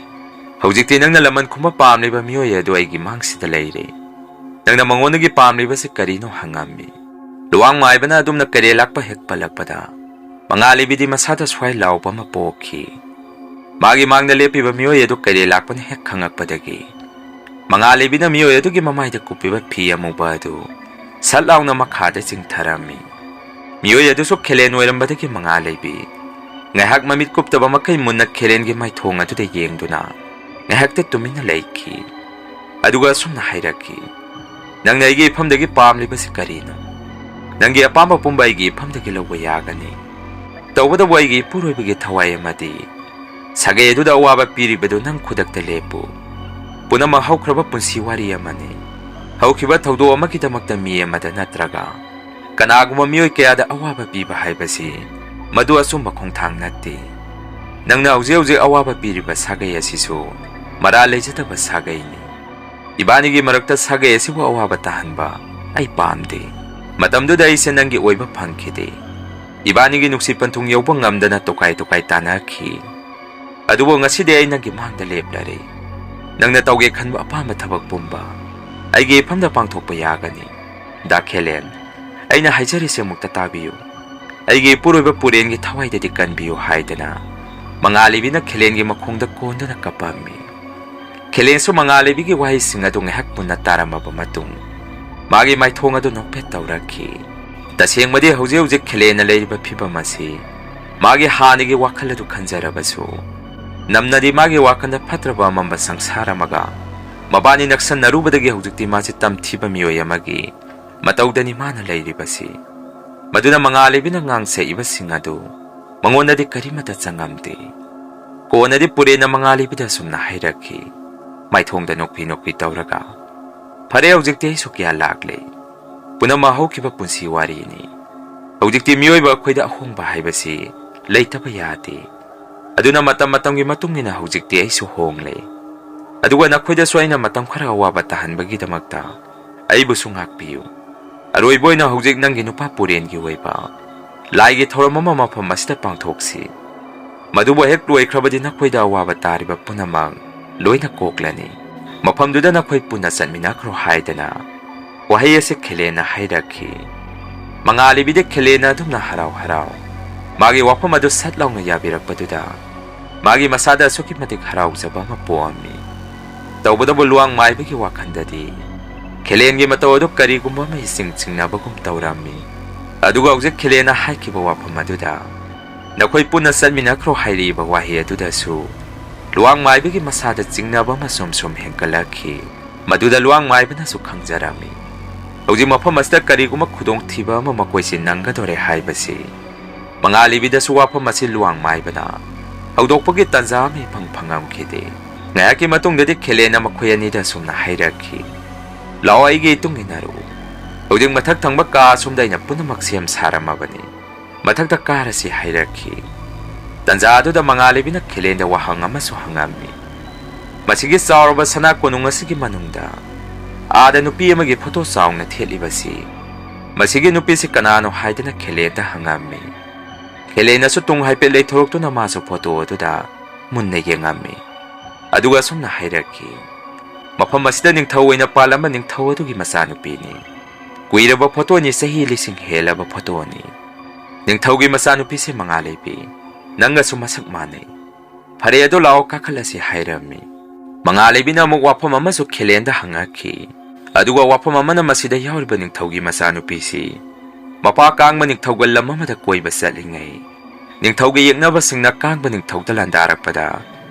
ꯍꯧꯖꯤꯛꯇꯤ ꯅꯪꯅ ꯂꯃꯟ ꯈꯨꯝꯕ ꯄꯥꯝꯂꯤꯕ ꯃꯤꯑꯣꯏ ꯑꯗꯨ ꯑꯩꯒꯤ ꯃꯥꯡꯁꯤꯗ ꯂꯩꯔꯦ꯫ ꯅꯪꯅ ꯃꯉꯣꯟꯗꯒꯤ ꯄꯥꯝꯂꯤꯕꯁꯤ ꯀꯔꯤꯅꯣ?" ꯍꯪꯉꯝꯃꯤ꯫ ꯂꯨꯋꯥꯡ ꯃꯥꯏꯕꯅ ꯑꯗꯨꯝꯅ ꯀꯩꯔꯦꯜ ꯂꯥꯛꯄ ꯍꯦꯛ ꯄꯜꯂꯛꯄꯗ, ꯃꯉꯥꯜ ꯂꯩꯕꯤꯗꯤ ꯃꯁꯥꯗ ꯁ꯭ꯋꯥꯏ ꯂꯥꯎꯕ ꯑꯃ ꯄꯣꯛꯈꯤ꯫ ꯃꯥꯒꯤ ꯃꯥꯡꯗ ꯂꯦꯞꯄꯤꯕ ꯃꯤꯑꯣꯏ ꯑꯗꯨ ꯀꯩꯔꯦꯜ ꯂꯥꯛꯄꯅ ꯍꯦꯛ ꯈꯪꯉꯛꯄꯗꯒꯤ, ꯃꯉꯥꯜ ꯂꯩꯕꯤꯅ ꯃꯤꯑꯣꯏ ꯑꯗꯨꯒꯤ ꯃꯃꯥꯏꯗ ꯀꯨꯞꯄꯤꯕ ꯐꯤ ꯑꯃꯨꯕ ꯑꯗꯨ ꯁꯠ ꯂꯥꯎꯅ ꯃꯈꯥꯗ ꯆꯤꯡꯊꯔꯝꯃꯤ꯫ ꯃꯤꯑꯣꯏ ꯑꯗꯨꯁꯨ ꯈꯦꯂꯦꯟ ꯑꯣꯏꯔꯝꯕꯗꯒꯤ ꯃꯉꯥꯜ ꯂꯩꯕꯤ ꯉꯥꯏꯍꯥꯛ ꯃꯃꯤꯠ ꯀꯨꯞꯇꯕ ꯃꯈꯩ ꯃꯨꯟꯅ ꯈꯦꯂꯦꯟꯒꯤ ꯃꯥꯏꯊꯣꯡ ꯑꯗꯨꯗ ꯌꯦꯡꯗꯨꯅ ꯉꯥꯏꯍꯥꯛꯇ ꯇꯨꯃꯤꯟꯅ ꯂꯩꯈꯤ꯫ ꯑꯗꯨꯒ ꯑꯁꯨꯝꯅ ꯍꯥꯏꯔꯛꯈꯤ, "ꯅꯪꯅ ꯑꯩꯒꯤ ꯏꯐꯝꯗꯒꯤ ꯄꯥꯝꯂꯤꯕꯁꯤ ꯀꯔꯤꯅꯣ? ꯅꯪꯒꯤ ꯑꯄꯥꯝꯕ ꯄꯨꯝꯕ ꯑꯩꯒꯤ ꯏꯐꯝꯗꯒꯤ ꯂꯧꯕ ꯌꯥꯒꯅꯤ꯫ ꯇꯧꯕꯇꯕꯨ ꯑꯩꯒꯤ ꯏꯄꯨꯔꯣꯏꯕꯒꯤ ꯊꯋꯥꯏ ꯑꯃꯗꯤ ꯁꯥꯒꯩ ꯑꯗꯨꯗ ꯑꯋꯥꯕ ꯄꯤꯔꯤꯕꯗꯨ ꯅꯪ ꯈꯨꯗꯛꯇ ꯂꯦꯞꯄꯨ꯫ ꯄꯨꯝꯅꯃꯛ ꯍꯧꯈ꯭ꯔꯕ ꯄꯨꯟꯁꯤ ꯋꯥꯔꯤ ꯑꯃꯅꯤ꯫ ꯍꯧꯈꯤꯕ ꯊꯧꯗꯣꯛ ꯑꯃꯒꯤꯗꯃꯛꯇ ꯃꯤ ꯑꯃꯗ ꯅꯠꯇ꯭ꯔꯒ ꯀꯅꯥꯒꯨꯝꯕ ꯃꯤꯑꯣꯏ ꯀꯌꯥꯗ ꯑꯋꯥꯕ ꯄꯤꯕ ꯍꯥꯏꯕꯁꯤ ꯃꯗꯨ ꯑꯆꯨꯝꯕ ꯈꯣꯡꯊꯥꯡ ꯅꯠꯇꯦ꯫ ꯅꯪꯅ ꯍꯧꯖꯤꯛ ꯍꯧꯖꯤꯛ ꯑꯋꯥꯕ ꯄꯤꯔꯤꯕ ꯁꯥꯒꯩ ꯑꯁꯤꯁꯨ ꯃꯔꯥꯜ ꯂꯩꯖꯗꯕ ꯁꯥꯒꯩꯅꯤ꯫ ꯏꯕꯥꯅꯤꯒꯤ ꯃꯔꯛꯇ ꯁꯥꯒꯩ ꯑꯁꯤꯕꯨ ꯑꯋꯥꯕ ꯇꯥꯍꯟꯕ ꯑꯩ ꯄꯥꯝꯗꯦ꯫ ꯃꯇꯝꯗꯨꯗ ꯑꯩꯁꯦ ꯅꯪꯒꯤ ꯑꯣꯏꯕ ꯐꯪꯈꯤꯗꯦ꯫ ꯏꯕꯥꯅꯤꯒꯤ ꯅꯨꯡꯁꯤ ꯄꯟꯊꯨꯡ ꯌꯧꯕ ꯉꯝꯗꯅ ꯇꯣꯀꯥꯏ ꯇꯣꯀꯥꯏ ꯇꯥꯟꯅꯈꯤ꯫ ꯑꯗꯨꯕꯨ ꯉꯁꯤꯗꯤ ꯑꯩ ꯅꯪꯒꯤ ꯃꯥꯡꯗ ꯂꯦꯞꯂꯔꯦ꯫ ꯅꯪꯅ ꯇꯧꯒꯦ ꯈꯟꯕ ꯑꯄꯥꯝꯕ ꯊꯕꯛ ꯄꯨꯝꯕ ꯑꯩꯒꯤ ꯏꯐꯝꯗ ꯄꯥꯡꯊꯣꯛꯄ ꯌꯥꯒꯅꯤ꯫ ꯗꯥ ꯈꯦꯂꯦꯟ, ꯑꯩꯅ ꯍꯥꯏꯖꯔꯤꯁꯦ ꯑꯃꯨꯛꯇ ꯇꯥꯕꯤꯌꯨ꯫ ꯑꯩꯒꯤ ꯏꯄꯨꯔꯣꯏꯕ ꯄꯨꯔꯦꯟꯒꯤ ꯊꯋꯥꯏꯗꯗꯤ ꯀꯟꯕꯤꯌꯨ" ꯍꯥꯏꯗꯅ ꯃꯉꯥꯜ ꯂꯩꯕꯤꯅ ꯈꯦꯂꯦꯟꯒꯤ ꯃꯈꯣꯡꯗ ꯀꯣꯟꯗꯨꯅ ꯀꯞꯄꯝꯃꯤ꯫ ꯈꯦꯂꯦꯟꯁꯨ ꯃꯉꯥꯜꯂꯩꯕꯤꯒꯤ ꯋꯥꯍꯩꯁꯤꯡ ꯑꯗꯨ ꯉꯥꯏꯍꯥꯛ ꯃꯨꯟꯅ ꯇꯥꯔꯝꯃꯕ ꯃꯇꯨꯡ, ꯃꯥꯒꯤ ꯃꯥꯏꯊꯣꯡ ꯑꯗꯨ ꯅꯣꯛꯐꯦꯠ ꯇꯧꯔꯛꯈꯤ꯫ ꯇꯁꯦꯡꯕꯗꯤ ꯍꯧꯖꯤꯛ ꯍꯧꯖꯤꯛ ꯈꯦꯂꯦꯟꯅ ꯂꯩꯔꯤꯕ ꯐꯤꯕꯝ ꯑꯁꯤ ꯃꯥꯒꯤ ꯍꯥꯟꯅꯒꯤ ꯋꯥꯈꯜ ꯑꯗꯨ ꯈꯟꯖꯔꯕꯁꯨ, ꯅꯝꯅꯗꯤ ꯃꯥꯒꯤ ꯋꯥꯈꯜꯗ ꯐꯠꯇ꯭ꯔꯕ ꯑꯃꯝꯕ ꯁꯪꯁꯥꯔ ꯑꯃꯒ ꯃꯕꯥꯅꯤ ꯅꯛꯁꯟꯅꯔꯨꯕꯗꯒꯤ ꯍꯧꯖꯤꯛꯇꯤ ꯃꯥꯁꯤ ꯇꯝꯊꯤꯕ ꯃꯤꯑꯣꯏ ꯑꯃꯒꯤ ꯃꯇꯧꯗꯅꯤ ꯃꯥꯅ ꯂꯩꯔꯤꯕꯁꯤ꯫ ꯃꯗꯨꯅ ꯃꯉꯥꯜꯂꯩꯕꯤꯅ ꯉꯥꯡꯁꯛꯏꯕꯁꯤꯡ ꯑꯗꯨ ꯃꯉꯣꯟꯗꯗꯤ ꯀꯔꯤꯃꯠꯇ ꯆꯪꯉꯝꯗꯦ꯫ ꯀꯣꯟꯅꯗꯤ ꯄꯨꯔꯦꯟꯅ ꯃꯉꯥꯜꯂꯩꯕꯤꯗ ꯑꯁꯨꯝꯅ ꯍꯥꯏꯔꯛꯈꯤ, ꯃꯥꯏꯊꯣꯡꯗ ꯅꯣꯛꯐꯤ ꯅꯣꯛꯐꯤ ꯇꯧꯔꯒ, "ꯐꯔꯦ, ꯍꯧꯖꯤꯛꯇꯤ ꯑꯩꯁꯨ ꯒ꯭ꯌꯥꯟ ꯂꯥꯛꯂꯦ꯫ ꯄꯨꯝꯅꯃꯛ ꯍꯧꯈꯤꯕ ꯄꯨꯟꯁꯤ ꯋꯥꯔꯤꯅꯤ꯫ ꯍꯧꯖꯤꯛꯇꯤ ꯃꯤꯑꯣꯏꯕ ꯑꯩꯈꯣꯏꯗ ꯑꯍꯣꯡꯕ ꯍꯥꯏꯕꯁꯤ ꯂꯩꯇꯕ ꯌꯥꯗꯦ꯫ ꯑꯗꯨꯅ ꯃꯇꯝ ꯃꯇꯝꯒꯤ ꯃꯇꯨꯡ ꯏꯟꯅ ꯍꯧꯖꯤꯛꯇꯤ ꯑꯩꯁꯨ ꯍꯣꯡꯂꯦ꯫ ꯑꯗꯨꯒ ꯅꯈꯣꯏꯗꯁꯨ ꯑꯩꯅ ꯃꯇꯝ ꯈꯔ ꯑꯋꯥꯕ ꯇꯥꯍꯟꯕꯒꯤꯗꯃꯛꯇ ꯑꯩꯕꯨꯁꯨ ꯉꯥꯛꯄꯤꯌꯨ꯫ ꯑꯔꯣꯏꯕ ꯑꯣꯏꯅ ꯍꯧꯖꯤꯛ ꯅꯪꯒꯤ ꯅꯨꯄꯥ ꯄꯨꯔꯦꯟꯒꯤ ꯑꯣꯏꯕ ꯂꯥꯏꯒꯤ ꯊꯧꯔꯝ ꯑꯃ ꯃꯐꯝ ꯑꯁꯤꯗ ꯄꯥꯡꯊꯣꯛꯁꯤ꯫ ꯃꯗꯨꯕꯨ ꯍꯦꯛ ꯂꯣꯏꯈ꯭ꯔꯕꯗꯤ ꯅꯈꯣꯏꯗ ꯑꯋꯥꯕ ꯇꯥꯔꯤꯕ ꯄꯨꯝꯅꯃꯛ ꯂꯣꯏꯅ ꯀꯣꯛꯂꯅꯤ꯫ ꯃꯐꯝꯗꯨꯗ ꯅꯈꯣꯏ ꯄꯨꯟꯅ ꯆꯠꯃꯤꯟꯅꯈ꯭ꯔꯣ" ꯍꯥꯏꯗꯅ ꯋꯥꯍꯩ ꯑꯁꯤ ꯈꯦꯂꯦꯟꯅ ꯍꯥꯏꯔꯛꯈꯤ꯫ ꯃꯉꯥꯜꯂꯩꯕꯤꯗ ꯈꯦꯂꯦꯟꯅ ꯑꯗꯨꯝꯅ ꯍꯔꯥꯎ ꯍꯔꯥꯎ ꯃꯥꯒꯤ ꯋꯥꯐꯝ ꯑꯗꯨ ꯁꯠ ꯂꯥꯎꯅ ꯌꯥꯕꯤꯔꯛꯄꯗꯨꯗ ꯃꯥꯒꯤ ꯃꯁꯥꯗ ꯑꯁꯨꯛꯀꯤ ꯃꯇꯤꯛ ꯍꯔꯥꯎꯖꯕ ꯑꯃ ꯄꯣꯛꯑꯝꯃꯤ꯫ ꯇꯧꯕꯇꯕꯨ ꯂꯨꯋꯥꯡ ꯃꯥꯏꯕꯒꯤ ꯋꯥꯈꯜꯗꯗꯤ ꯈꯦꯂꯦꯟꯒꯤ ꯃꯇꯧ ꯑꯗꯨ ꯀꯔꯤꯒꯨꯝꯕ ꯑꯃ ꯏꯁꯤꯡ ꯆꯤꯡꯅꯕꯒꯨꯝ ꯇꯧꯔꯝꯃꯤ꯫ ꯑꯗꯨꯒ ꯍꯧꯖꯤꯛ ꯈꯦꯂꯦꯟꯅ ꯍꯥꯏꯈꯤꯕ ꯋꯥꯐꯝ ꯑꯗꯨꯗ, "ꯅꯈꯣꯏ ꯄꯨꯟꯅ ꯆꯠꯃꯤꯟꯅꯈ꯭ꯔꯣ" ꯍꯥꯏꯔꯤꯕ ꯋꯥꯍꯩ ꯑꯗꯨꯗꯁꯨ ꯂꯨꯋꯥꯡ ꯃꯥꯏꯕꯒꯤ ꯃꯁꯥꯗ ꯆꯤꯡꯅꯕ ꯑꯃ ꯁꯨꯝ ꯁꯨꯝ ꯍꯦꯟꯒꯠꯂꯛꯈꯤ꯫ ꯃꯗꯨꯗ ꯂꯨꯋꯥꯡ ꯃꯥꯏꯕꯅꯁꯨ ꯈꯪꯖꯔꯝꯃꯤ, ꯍꯧꯖꯤꯛ ꯃꯐꯝ ꯑꯁꯤꯗ ꯀꯔꯤꯒꯨꯝꯕ ꯈꯨꯗꯣꯡꯊꯤꯕ ꯑꯃ ꯃꯈꯣꯏꯁꯤ ꯅꯪꯒꯗꯧꯔꯦ ꯍꯥꯏꯕꯁꯤ꯫ ꯃꯉꯥꯜꯂꯩꯕꯤꯗꯁꯨ ꯋꯥꯐꯝ ꯑꯁꯤ ꯂꯨꯋꯥꯡ ꯃꯥꯏꯕꯅ ꯍꯧꯗꯣꯛꯄꯒꯤ ꯇꯥꯟꯖꯥ ꯑꯃ ꯏꯐꯪ ꯐꯪꯉꯝꯈꯤꯗꯦ꯫ ꯉꯥꯏꯍꯥꯛꯀꯤ ꯃꯇꯨꯡꯗꯗꯤ ꯈꯦꯂꯦꯟꯅ ꯃꯈꯣꯏ ꯑꯅꯤꯗ ꯑꯁꯨꯝꯅ ꯍꯥꯏꯔꯛꯈꯤ, "ꯂꯥꯛꯑꯣ, ꯑꯩꯒꯤ ꯏꯇꯨꯡ ꯏꯟꯅꯔꯛꯎ꯫ ꯍꯧꯖꯤꯛ ꯃꯊꯛ ꯊꯪꯕ ꯀꯥ ꯑꯁꯣꯝꯗ ꯑꯩꯅ ꯄꯨꯝꯅꯃꯛ ꯁꯦꯝ ꯁꯥꯔꯝꯃꯕꯅꯤ꯫ ꯃꯊꯛꯇ ꯀꯥꯔꯁꯤ" ꯍꯥꯏꯔꯛꯈꯤ꯫ ꯇꯥꯟꯖꯥ ꯑꯗꯨꯗ ꯃꯉꯥꯜꯂꯩꯕꯤꯅ ꯈꯦꯂꯦꯟꯗ ꯋꯥꯍꯪ ꯑꯃꯁꯨ ꯍꯪꯉꯝꯃꯤ, "ꯃꯁꯤꯒꯤ ꯆꯥꯎꯔꯕ ꯁꯅꯥ ꯀꯣꯅꯨꯡ ꯑꯁꯤꯒꯤ ꯃꯅꯨꯡꯗ ꯑꯥꯗ ꯅꯨꯄꯤ ꯑꯃꯒꯤ ꯐꯣꯇꯣ ꯆꯥꯎꯅ ꯊꯦꯠꯂꯤꯕꯁꯤ, ꯃꯁꯤꯒꯤ ꯅꯨꯄꯤꯁꯤ ꯀꯅꯥꯅꯣ?" ꯍꯥꯏꯗꯅ ꯈꯦꯂꯦꯟꯗ ꯍꯪꯉꯝꯃꯤ꯫ ꯈꯦꯂꯦꯟꯅꯁꯨ ꯇꯨꯡ ꯍꯥꯏꯐꯦꯠ ꯂꯩꯊꯣꯔꯛꯇꯨꯅ ꯃꯥꯁꯨ ꯐꯣꯇꯣ ꯑꯗꯨꯗ ꯃꯨꯟꯅ ꯌꯦꯡꯉꯝꯃꯤ꯫ ꯑꯗꯨꯒ ꯑꯁꯨꯝꯅ ꯍꯥꯏꯔꯛꯈꯤ, "ꯃꯐꯝ ꯑꯁꯤꯗ ꯅꯤꯡꯊꯧ ꯑꯣꯏꯅ ꯄꯥꯜꯂꯝꯕ ꯅꯤꯡꯊꯧ ꯑꯗꯨꯒꯤ ꯃꯆꯥꯅꯨꯄꯤꯅꯤ꯫ ꯀꯨꯏꯔꯕ ꯐꯣꯇꯣꯅꯤ, ꯆꯍꯤ ꯂꯤꯁꯤꯡ ꯍꯦꯜꯂꯕ ꯐꯣꯇꯣꯅꯤ꯫ ꯅꯤꯡꯊꯧꯒꯤ ꯃꯆꯥꯅꯨꯄꯤꯁꯦ ꯃꯉꯥꯜꯂꯩꯕꯤ, ꯅꯪꯒꯁꯨ ꯃꯁꯛ ꯃꯥꯟꯅꯩ꯫ ꯐꯔꯦ ꯑꯗꯣ, ꯂꯥꯛꯑꯣ ꯀꯥꯈꯠꯂꯁꯤ" ꯍꯥꯏꯔꯝꯃꯤ꯫ ꯃꯉꯥꯜ ꯂꯩꯕꯤꯅ ꯑꯃꯨꯛ ꯋꯥꯐꯝ ꯑꯃꯁꯨ ꯈꯦꯂꯦꯟꯗ ꯍꯪꯉꯛꯈꯤ꯫ ꯑꯗꯨꯒ ꯋꯥꯐꯝ ꯑꯃꯅ ꯃꯁꯤꯗ ꯌꯥꯎꯔꯤꯕ ꯅꯤꯡꯊꯧꯒꯤ ꯃꯆꯥꯅꯨꯄꯤꯁꯤ ꯃꯄꯥ ꯀꯥꯡꯕ ꯅꯤꯡꯊꯧꯒ ꯂꯝ ꯑꯃꯗ ꯀꯣꯏꯕ ꯆꯠꯂꯤꯉꯩ, ꯅꯤꯡꯊꯧꯒꯤ ꯌꯦꯛꯅꯕꯁꯤꯡꯅ ꯀꯥꯡꯕ ꯅꯤꯡꯊꯧꯗ ꯂꯥꯟꯗꯥꯔꯛꯄꯗ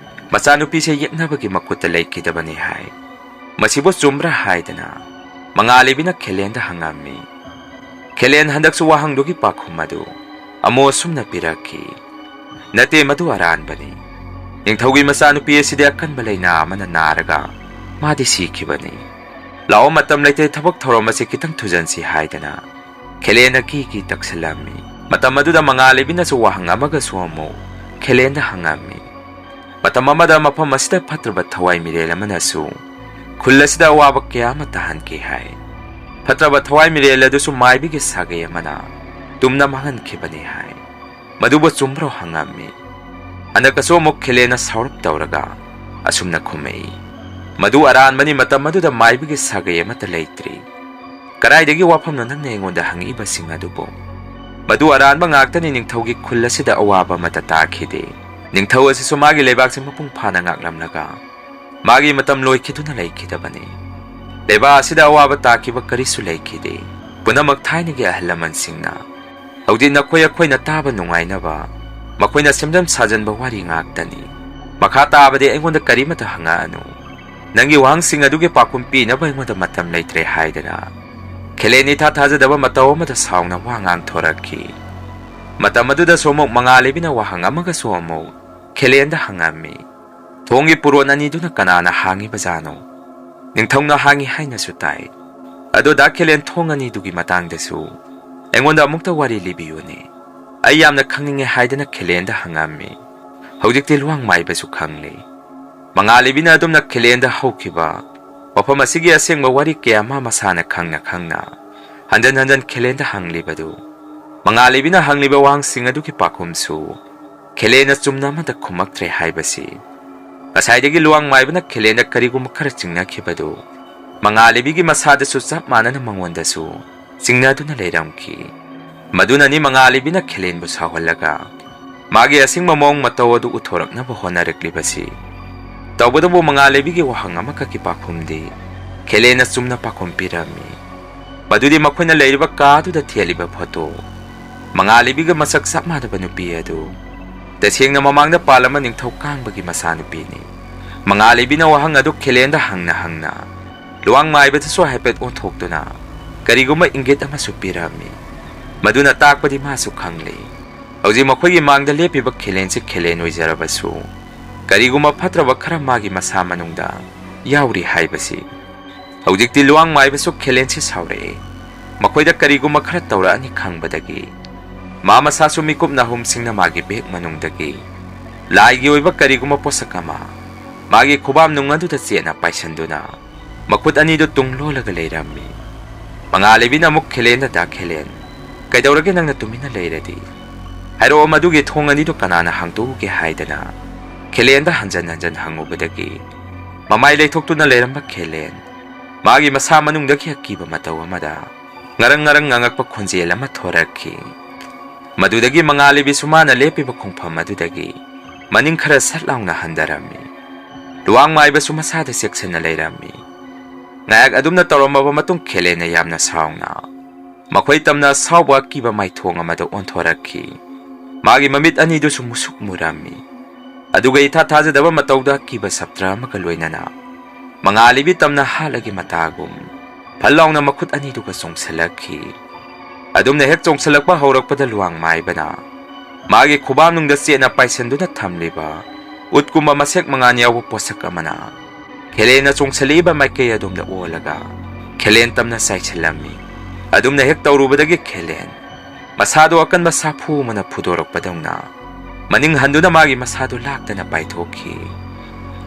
ꯃꯆꯥꯅꯨꯄꯤꯁꯦ ꯌꯦꯛꯅꯕꯒꯤ ꯃꯈꯨꯠꯇ ꯂꯩꯈꯤꯗꯕꯅꯤ ꯍꯥꯏ꯫ ꯃꯁꯤꯕꯨ ꯆꯨꯝꯕ꯭ꯔꯥ ꯍꯥꯏꯗꯅ ꯃꯉꯥꯜ ꯂꯩꯕꯤꯅ ꯈꯦꯂꯦꯟꯗ ꯍꯪꯉꯝꯃꯤ꯫ ꯈꯦꯂꯦꯟ ꯍꯟꯗꯛꯁꯨ ꯋꯥꯍꯪꯗꯨꯒꯤ ꯄꯥꯎꯈꯨꯝ ꯑꯗꯨ ꯑꯃꯨꯛ ꯑꯁꯨꯝꯅ ꯄꯤꯔꯛꯈꯤ, "ꯅꯠꯇꯦ, ꯃꯗꯨ ꯑꯔꯥꯟꯕꯅꯤ꯫ ꯅꯤꯡꯊꯧꯒꯤ ꯃꯆꯥꯅꯨꯄꯤ ꯑꯁꯤꯗꯤ ꯑꯀꯟꯕ ꯂꯥꯏꯅꯥ ꯑꯃꯅ ꯅꯥꯔꯒ ꯃꯥꯗꯤ ꯁꯤꯈꯤꯕꯅꯤ꯫ ꯂꯥꯛꯑꯣ, ꯃꯇꯝ ꯂꯩꯇꯦ, ꯊꯕꯛ ꯊꯧꯔꯝ ꯑꯁꯤ ꯈꯤꯇꯪ ꯊꯨꯖꯟꯁꯤ" ꯍꯥꯏꯗꯅ ꯈꯦꯂꯦꯟꯅ ꯀꯤ ꯀꯤ ꯇꯛꯁꯤꯜꯂꯝꯃꯤ꯫ ꯃꯇꯝ ꯑꯗꯨꯗ ꯃꯉꯥꯜ ꯂꯩꯕꯤꯅꯁꯨ ꯋꯥꯍꯪ ꯑꯃꯒꯁꯨ ꯑꯃꯨꯛ ꯈꯦꯂꯦꯟꯗ ꯍꯪꯉꯝꯃꯤ꯫ ꯃꯇꯝ ꯑꯃꯗ ꯃꯐꯝ ꯑꯁꯤꯗ ꯐꯠꯇ꯭ꯔꯕ ꯊꯋꯥꯏ ꯃꯤꯔꯦꯜ ꯑꯃꯅꯁꯨ ꯈꯨꯜ ꯑꯁꯤꯗ ꯑꯋꯥꯕ ꯀꯌꯥ ꯑꯃ ꯇꯥꯍꯟꯈꯤ ꯍꯥꯏ꯫ ꯐꯠꯇ꯭ꯔꯕ ꯊꯋꯥꯏ ꯃꯤꯔꯦꯜ ꯑꯗꯨꯁꯨ ꯃꯥꯏꯕꯤꯒꯤ ꯁꯥꯒꯩ ꯑꯃꯅ ꯇꯨꯝꯅ ꯃꯥꯡꯍꯟꯈꯤꯕꯅꯤ ꯍꯥꯏ꯫ ꯃꯗꯨꯕꯨ ꯆꯨꯝꯕ꯭ꯔꯣ ꯍꯪꯉꯝꯃꯤ꯫ ꯍꯟꯗꯛꯀꯁꯨ ꯑꯃꯨꯛ ꯈꯦꯂꯦꯟꯅ ꯁꯥꯎꯔꯞ ꯇꯧꯔꯒ ꯑꯁꯨꯝꯅ ꯈꯨꯝꯃꯛꯏ, "ꯃꯗꯨ ꯑꯔꯥꯟꯕꯅꯤ, ꯃꯇꯝ ꯑꯗꯨꯗ ꯃꯥꯏꯕꯤꯒꯤ ꯁꯥꯒꯩ ꯑꯃꯠꯇ ꯂꯩꯇ꯭ꯔꯤ꯫ ꯀꯗꯥꯏꯗꯒꯤ ꯋꯥꯐꯝꯅꯣ ꯅꯪꯅ ꯑꯩꯉꯣꯟꯗ ꯍꯪꯉꯛꯏꯕꯁꯤꯡ ꯑꯗꯨꯕꯨ? ꯃꯗꯨ ꯑꯔꯥꯟꯕ ꯉꯥꯛꯇꯅꯤ, ꯅꯤꯡꯊꯧꯒꯤ ꯈꯨꯜ ꯑꯁꯤꯗ ꯑꯋꯥꯕ ꯑꯃꯠꯇ ꯇꯥꯈꯤꯗꯦ꯫ ꯅꯤꯡꯊꯧ ꯑꯁꯤꯁꯨ ꯃꯥꯒꯤ ꯂꯩꯕꯥꯛꯁꯦ ꯃꯄꯨꯡ ꯐꯥꯅ ꯉꯥꯛꯂꯝꯂꯒ ꯃꯥꯒꯤ ꯃꯇꯝ ꯂꯣꯏꯈꯤꯗꯨꯅ ꯂꯩꯈꯤꯗꯕꯅꯤ꯫ ꯂꯩꯕꯥꯛ ꯑꯁꯤꯗ ꯑꯋꯥꯕ ꯇꯥꯈꯤꯕ ꯀꯔꯤꯁꯨ ꯂꯩꯈꯤꯗꯦ꯫ ꯄꯨꯝꯅꯃꯛ ꯊꯥꯏꯅꯒꯤ ꯑꯍꯜ ꯂꯃꯟꯁꯤꯡꯅ ꯍꯧꯖꯤꯛ ꯅꯈꯣꯏ ꯑꯩꯈꯣꯏꯅ ꯇꯥꯕ ꯅꯨꯡꯉꯥꯏꯅꯕ ꯃꯈꯣꯏꯅ ꯁꯦꯝꯖꯝ ꯁꯥꯖꯟꯕ ꯋꯥꯔꯤ ꯉꯥꯛꯇꯅꯤ꯫ ꯃꯈꯥ ꯇꯥꯕꯗꯤ ꯑꯩꯉꯣꯟꯗ ꯀꯔꯤꯃꯠꯇ ꯍꯪꯉꯛꯑꯅꯨ꯫ ꯅꯪꯒꯤ ꯋꯥꯍꯪꯁꯤꯡ ꯑꯗꯨꯒꯤ ꯄꯥꯎꯈꯨꯝ ꯄꯤꯅꯕ ꯑꯩꯉꯣꯟꯗ ꯃꯇꯝ ꯂꯩꯇ꯭ꯔꯦ" ꯍꯥꯏꯗꯅ ꯈꯦꯂꯦꯟ ꯏꯊꯥ ꯊꯥꯖꯗꯕ ꯃꯇꯧ ꯑꯃꯗ ꯁꯥꯎꯅ ꯋꯥ ꯉꯥꯡꯊꯣꯔꯛꯈꯤ꯫ ꯃꯇꯝ ꯑꯗꯨꯗꯁꯨ ꯑꯃꯨꯛ ꯃꯉꯥꯜ ꯂꯩꯕꯤꯅ ꯋꯥꯍꯪ ꯑꯃꯒꯁꯨ ꯑꯃꯨꯛ ꯈꯦꯂꯦꯟꯗ ꯍꯪꯉꯝꯃꯤ꯫ "ꯊꯣꯡꯒꯤ ꯄꯨꯔꯣꯟ ꯑꯅꯤꯗꯨꯅ ꯀꯅꯥꯅ ꯍꯥꯡꯉꯤꯕꯖꯥꯠꯅꯣ?" "ꯅꯤꯡꯊꯧꯅ ꯍꯥꯡꯉꯤ ꯍꯥꯏꯅꯁꯨ ꯇꯥꯏ꯫ ꯑꯗꯣ ꯗꯥ ꯈꯦꯂꯦꯟ, ꯊꯣꯡ ꯑꯅꯤꯗꯨꯒꯤ ꯃꯇꯥꯡꯗꯁꯨ ꯑꯩꯉꯣꯟꯗ ꯑꯃꯨꯛꯇ ꯋꯥꯔꯤ ꯂꯤꯕꯤꯌꯨꯅꯦ꯫ ꯑꯩ ꯌꯥꯝꯅ ꯈꯪꯅꯤꯡꯉꯦ" ꯍꯥꯏꯗꯅ ꯈꯦꯂꯦꯟꯗ ꯍꯪꯉꯝꯃꯤ꯫ ꯍꯧꯖꯤꯛꯇꯤ ꯂꯨꯋꯥꯡ ꯃꯥꯏꯕꯁꯨ ꯈꯪꯂꯦ꯫ ꯃꯉꯥꯜ ꯂꯩꯕꯤꯅ ꯑꯗꯨꯝꯅ ꯈꯦꯂꯦꯟꯗ ꯍꯧꯈꯤꯕ ꯋꯥꯐꯝ ꯑꯁꯤꯒꯤ ꯑꯁꯦꯡꯕ ꯋꯥꯔꯤ ꯀꯌꯥ ꯑꯃ ꯃꯁꯥꯅ ꯈꯪꯅ ꯈꯪꯅ ꯍꯟꯖꯟ ꯍꯟꯖꯟ ꯈꯦꯂꯦꯟꯗ ꯍꯪꯂꯤꯕꯗꯨ, ꯃꯉꯥꯜ ꯂꯩꯕꯤꯅ ꯍꯪꯂꯤꯕ ꯋꯥꯍꯪꯁꯤꯡ ꯑꯗꯨꯒꯤ ꯄꯥꯎꯈꯨꯝꯁꯨ ꯈꯦꯂꯦꯟꯅ ꯆꯨꯝꯅ ꯑꯃꯠꯇ ꯈꯨꯝꯃꯛꯇ꯭ꯔꯦ ꯍꯥꯏꯕꯁꯤ꯫ ꯉꯁꯥꯏꯗꯒꯤ ꯂꯨꯋꯥꯡ ꯃꯥꯏꯕꯅ ꯈꯦꯂꯦꯟꯗ ꯀꯔꯤꯒꯨꯝꯕ ꯈꯔ ꯆꯤꯡꯅꯈꯤꯕꯗꯨ ꯃꯉꯥꯜ ꯂꯩꯕꯤꯒꯤ ꯃꯁꯥꯗꯁꯨ ꯆꯞ ꯃꯥꯟꯅꯅ ꯃꯉꯣꯟꯗꯁꯨ ꯆꯤꯡꯅꯗꯨꯅ ꯂꯩꯔꯝꯈꯤ꯫ ꯃꯗꯨꯅꯅꯤ ꯃꯉꯥꯜ ꯂꯩꯕꯤꯅ ꯈꯦꯂꯦꯟꯕꯨ ꯁꯥꯎꯍꯜꯂꯒ ꯃꯥꯒꯤ ꯑꯁꯦꯡꯕ ꯃꯑꯣꯡ ꯃꯇꯧ ꯑꯗꯨ ꯎꯠꯊꯣꯔꯛꯅꯕ ꯍꯣꯠꯅꯔꯛꯂꯤꯕꯁꯤ꯫ ꯇꯧꯕꯇꯕꯨ ꯃꯉꯥꯜꯂꯩꯕꯤꯒꯤ ꯋꯥꯍꯪ ꯑꯃꯈꯛꯀꯤ ꯄꯥꯎꯈꯨꯝꯗꯤ ꯈꯦꯂꯦꯟꯅ ꯆꯨꯝꯅ ꯄꯥꯎꯈꯨꯝ ꯄꯤꯔꯝꯃꯤ꯫ ꯃꯗꯨꯗꯤ ꯃꯈꯣꯏꯅ ꯂꯩꯔꯤꯕ ꯀꯥꯗꯨꯗ ꯊꯦꯠꯂꯤꯕ ꯐꯣꯇꯣ ꯃꯉꯥꯜꯂꯩꯕꯤꯒ ꯃꯁꯛ ꯆꯞ ꯃꯥꯟꯅꯕ ꯅꯨꯄꯤ ꯑꯗꯨ ꯇꯁꯦꯡꯅ ꯃꯃꯥꯡꯗ ꯄꯥꯜꯂꯝꯕ ꯅꯤꯡꯊꯧ ꯀꯥꯡꯕꯒꯤ ꯃꯆꯥꯅꯨꯄꯤꯅꯤ꯫ ꯃꯉꯥꯜꯂꯩꯕꯤꯅ ꯋꯥꯍꯪ ꯑꯗꯨ ꯈꯦꯂꯦꯟꯗ ꯍꯪꯅ ꯍꯪꯅ ꯂꯨꯋꯥꯡ ꯃꯥꯏꯕꯗꯁꯨ ꯍꯥꯏꯐꯦꯠ ꯑꯣꯟꯊꯣꯛꯇꯨꯅ ꯀꯔꯤꯒꯨꯝꯕ ꯏꯪꯒꯤꯠ ꯑꯃꯁꯨ ꯄꯤꯔꯝꯃꯤ꯫ ꯃꯗꯨꯅ ꯇꯥꯛꯄꯗꯤ ꯃꯥꯁꯨ ꯈꯪꯂꯤ꯫ ꯍꯧꯖꯤꯛ ꯃꯈꯣꯏꯒꯤ ꯃꯥꯡꯗ ꯂꯦꯞꯄꯤꯕ ꯈꯦꯂꯦꯟꯁꯤ ꯈꯦꯂꯦꯟ ꯑꯣꯏꯖꯔꯕꯁꯨ ꯀꯔꯤꯒꯨꯝꯕ ꯐꯠꯇ꯭ꯔꯕ ꯈꯔ ꯃꯥꯒꯤ ꯃꯁꯥ ꯃꯅꯨꯡꯗ ꯌꯥꯎꯔꯤ ꯍꯥꯏꯕꯁꯤ꯫ ꯍꯧꯖꯤꯛꯇꯤ ꯂꯨꯋꯥꯡ ꯃꯥꯏꯕꯁꯨ ꯈꯦꯂꯦꯟꯁꯤ ꯁꯥꯎꯔꯛꯑꯦ꯫ ꯃꯈꯣꯏꯗ ꯀꯔꯤꯒꯨꯝꯕ ꯈꯔ ꯇꯧꯔꯛꯑꯅꯤ ꯈꯪꯕꯗꯒꯤ ꯃꯥ ꯃꯁꯥꯁꯨ ꯃꯤꯀꯨꯞ ꯅꯥꯍꯨꯝꯁꯤꯡꯅ ꯃꯥꯒꯤ ꯕꯦꯒ ꯃꯅꯨꯡꯗꯒꯤ ꯂꯥꯏꯒꯤ ꯑꯣꯏꯕ ꯀꯔꯤꯒꯨꯝꯕ ꯄꯣꯠꯁꯛ ꯑꯃ ꯃꯥꯒꯤ ꯈꯨꯕꯥꯝ ꯅꯨꯡ ꯑꯗꯨꯗ ꯆꯦꯠꯅ ꯄꯥꯏꯁꯟꯗꯨꯅ ꯃꯈꯨꯠ ꯑꯅꯤꯗꯨ ꯇꯨꯡ ꯂꯣꯜꯂꯒ ꯂꯩꯔꯝꯃꯤ꯫ ꯃꯉꯥꯜꯂꯩꯕꯤꯅ ꯑꯃꯨꯛ ꯈꯦꯂꯦꯟꯗ, "ꯗꯥ ꯈꯦꯂꯦꯟ, ꯀꯩꯗꯧꯔꯒꯦ ꯅꯪꯅ ꯇꯨꯃꯤꯟꯅ ꯂꯩꯔꯗꯤ? ꯍꯥꯏꯔꯛꯑꯣ, ꯃꯗꯨꯒꯤ ꯊꯣꯡ ꯑꯅꯤꯗꯨ ꯀꯅꯥꯅ ꯍꯥꯡꯗꯣꯛꯎꯒꯦ?" ꯍꯥꯏꯗꯅ ꯈꯦꯂꯦꯟꯗ ꯍꯟꯖꯟ ꯍꯟꯖꯟ ꯍꯪꯉꯨꯕꯗꯒꯤ ꯃꯃꯥꯏ ꯂꯩꯊꯣꯛꯇꯨꯅ ꯂꯩꯔꯝꯕ ꯈꯦꯂꯦꯟ ꯃꯥꯒꯤ ꯃꯁꯥ ꯃꯅꯨꯡꯗꯒꯤ ꯑꯀꯤꯕ ꯃꯇꯧ ꯑꯃꯗ ꯉꯔꯪ ꯉꯔꯪ ꯉꯥꯡꯉꯛꯄ ꯈꯣꯟꯖꯦꯜ ꯑꯃ ꯊꯣꯔꯛꯈꯤ꯫ ꯃꯗꯨꯗꯒꯤ ꯃꯉꯥꯜꯂꯩꯕꯤꯁꯨ ꯃꯥꯅ ꯂꯦꯞꯄꯤꯕ ꯈꯣꯡꯐꯝ ꯑꯗꯨꯗꯒꯤ ꯃꯅꯤꯡ ꯈꯔ ꯁꯠ ꯂꯥꯎꯅ ꯍꯟꯊꯔꯝꯃꯤ꯫ ꯂꯨꯋꯥꯡ ꯃꯥꯏꯕꯁꯨ ꯃꯁꯥꯗ ꯆꯦꯛꯁꯤꯟꯅ ꯂꯩꯔꯝꯃꯤ꯫ ꯉꯥꯏꯍꯥꯛ ꯑꯗꯨꯝꯅ ꯇꯧꯔꯝꯃꯕ ꯃꯇꯨꯡ ꯈꯦꯂꯦꯟꯅ ꯌꯥꯝꯅ ꯁꯥꯎꯅ ꯃꯈꯣꯏ ꯇꯝꯅ ꯑꯁꯥꯎꯕ ꯑꯀꯤꯕ ꯃꯥꯏꯊꯣꯡ ꯑꯃꯗ ꯑꯣꯟꯊꯣꯔꯛꯈꯤ꯫ ꯃꯥꯒꯤ ꯃꯃꯤꯠ ꯑꯅꯤꯗꯨꯁꯨ ꯃꯨꯁꯨꯛ ꯃꯨꯔꯝꯃꯤ꯫ ꯑꯗꯨꯒ ꯏꯊꯥ ꯊꯥꯖꯗꯕ ꯃꯇꯧꯗ ꯑꯀꯤꯕ ꯁꯞꯇ꯭ꯔ ꯑꯃꯒ ꯂꯣꯏꯅꯅ ꯃꯉꯥꯜꯂꯩꯕꯤ ꯇꯝꯅ ꯍꯥꯠꯂꯒꯤ ꯃꯇꯥꯒꯨꯝ ꯐꯜ ꯂꯥꯎꯅ ꯃꯈꯨꯠ ꯑꯅꯤꯗꯨꯒ ꯆꯣꯡꯁꯤꯜꯂꯛꯈꯤ꯫ ꯑꯗꯨꯝꯅ ꯍꯦꯛ ꯆꯣꯡꯁꯤꯜꯂꯛꯄ ꯍꯧꯔꯛꯄꯗ ꯂꯨꯋꯥꯡ ꯃꯥꯏꯕꯅ ꯃꯥꯒꯤ ꯈꯨꯕꯥꯝꯅꯨꯡꯗ ꯆꯦꯠꯅ ꯄꯥꯏꯁꯟꯗꯨꯅ ꯊꯝꯂꯤꯕ ꯎꯠꯀꯨꯝꯕ ꯃꯁꯦꯛ ꯃꯉꯥꯜ ꯌꯥꯎꯕ ꯄꯣꯠꯁꯛ ꯑꯃꯅ ꯈꯦꯂꯦꯟꯅ ꯆꯣꯡꯁꯤꯜꯂꯛꯏꯕ ꯃꯥꯏꯀꯩ ꯑꯗꯣꯝꯗ ꯑꯣꯜꯂꯒ ꯈꯦꯂꯦꯟ ꯇꯝꯅ ꯆꯥꯏꯁꯤꯜꯂꯝꯃꯤ꯫ ꯑꯗꯨꯝꯅ ꯍꯦꯛ ꯇꯧꯔꯨꯕꯗꯒꯤ ꯈꯦꯂꯦꯟ ꯃꯁꯥꯗꯨ ꯑꯀꯟꯕ ꯁꯥꯐꯨ ꯑꯃꯅ ꯐꯨꯗꯣꯔꯛꯄꯗꯧꯅ ꯃꯅꯤꯡ ꯍꯟꯗꯨꯅ ꯃꯥꯒꯤ ꯃꯁꯥꯗꯨ ꯂꯥꯛꯇꯅ ꯄꯥꯏꯊꯣꯛꯈꯤ꯫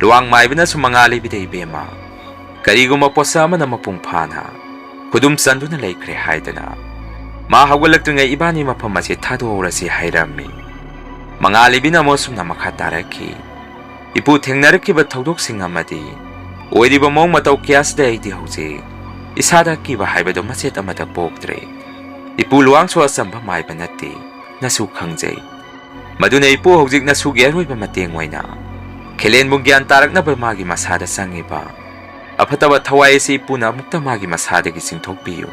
ꯂꯨꯋꯥꯡ ꯃꯥꯏꯕꯅꯁꯨ ꯃꯉꯥꯜꯂꯩꯕꯤꯗ, "ꯏꯕꯦꯝꯃ, ꯀꯔꯤꯒꯨꯝꯕ ꯄꯣꯠꯁꯛ ꯑꯃꯅ ꯃꯄꯨꯡ ꯐꯥꯅ ꯈꯨꯗꯨꯝ ꯆꯟꯗꯨꯅ ꯂꯩꯈ꯭ꯔꯦ ꯍꯥꯏꯗꯅ ꯃꯥ ꯍꯧꯒꯠꯂꯛꯇ꯭ꯔꯤꯉꯩ ꯏꯕꯥꯅꯤ ꯃꯐꯝ ꯑꯁꯤ ꯊꯥꯗꯣꯛꯍꯧꯔꯁꯤ" ꯍꯥꯏꯔꯝꯃꯤ꯫ ꯃꯉꯥꯜꯂꯩꯕꯤꯅ ꯑꯃꯨꯛ ꯑꯁꯨꯝꯅ ꯃꯈꯥ ꯇꯥꯔꯛꯈꯤ, "ꯏꯄꯨ, ꯊꯦꯡꯅꯔꯛꯈꯤꯕ ꯊꯧꯗꯣꯛꯁꯤꯡ ꯑꯃꯗꯤ ꯑꯣꯏꯔꯤꯕ ꯃꯑꯣꯡ ꯃꯇꯧ ꯀꯌꯥꯁꯤꯗ ꯑꯩꯗꯤ ꯍꯧꯖꯤꯛ ꯏꯁꯥꯗ ꯑꯀꯤꯕ ꯍꯥꯏꯕꯗꯨ ꯃꯆꯦꯠ ꯑꯃꯠꯇ ꯄꯣꯛꯇ꯭ꯔꯦ꯫ ꯏꯄꯨ ꯂꯨꯋꯥꯡꯁꯨ ꯑꯆꯝꯕ ꯃꯥꯏꯕ ꯅꯠꯇꯦ, ꯅꯁꯨ ꯈꯪꯖꯩ꯫ ꯃꯗꯨꯅ ꯏꯄꯨ, ꯍꯧꯖꯤꯛ ꯅꯁꯨꯒꯤ ꯑꯔꯣꯏꯕ ꯃꯇꯦꯡ ꯑꯣꯏꯅ ꯈꯦꯂꯦꯟꯕꯨ ꯒ꯭ꯌꯥꯟ ꯇꯥꯔꯛꯅꯕ ꯃꯥꯒꯤ ꯃꯁꯥꯗ ꯆꯪꯉꯤꯕ ꯑꯐꯠꯇꯕ ꯊꯋꯥꯏ ꯑꯁꯤ ꯏꯄꯨꯅ ꯑꯃꯨꯛꯇ ꯃꯥꯒꯤ ꯃꯁꯥꯗꯒꯤ ꯆꯤꯡꯊꯣꯛꯄꯤꯌꯨ꯫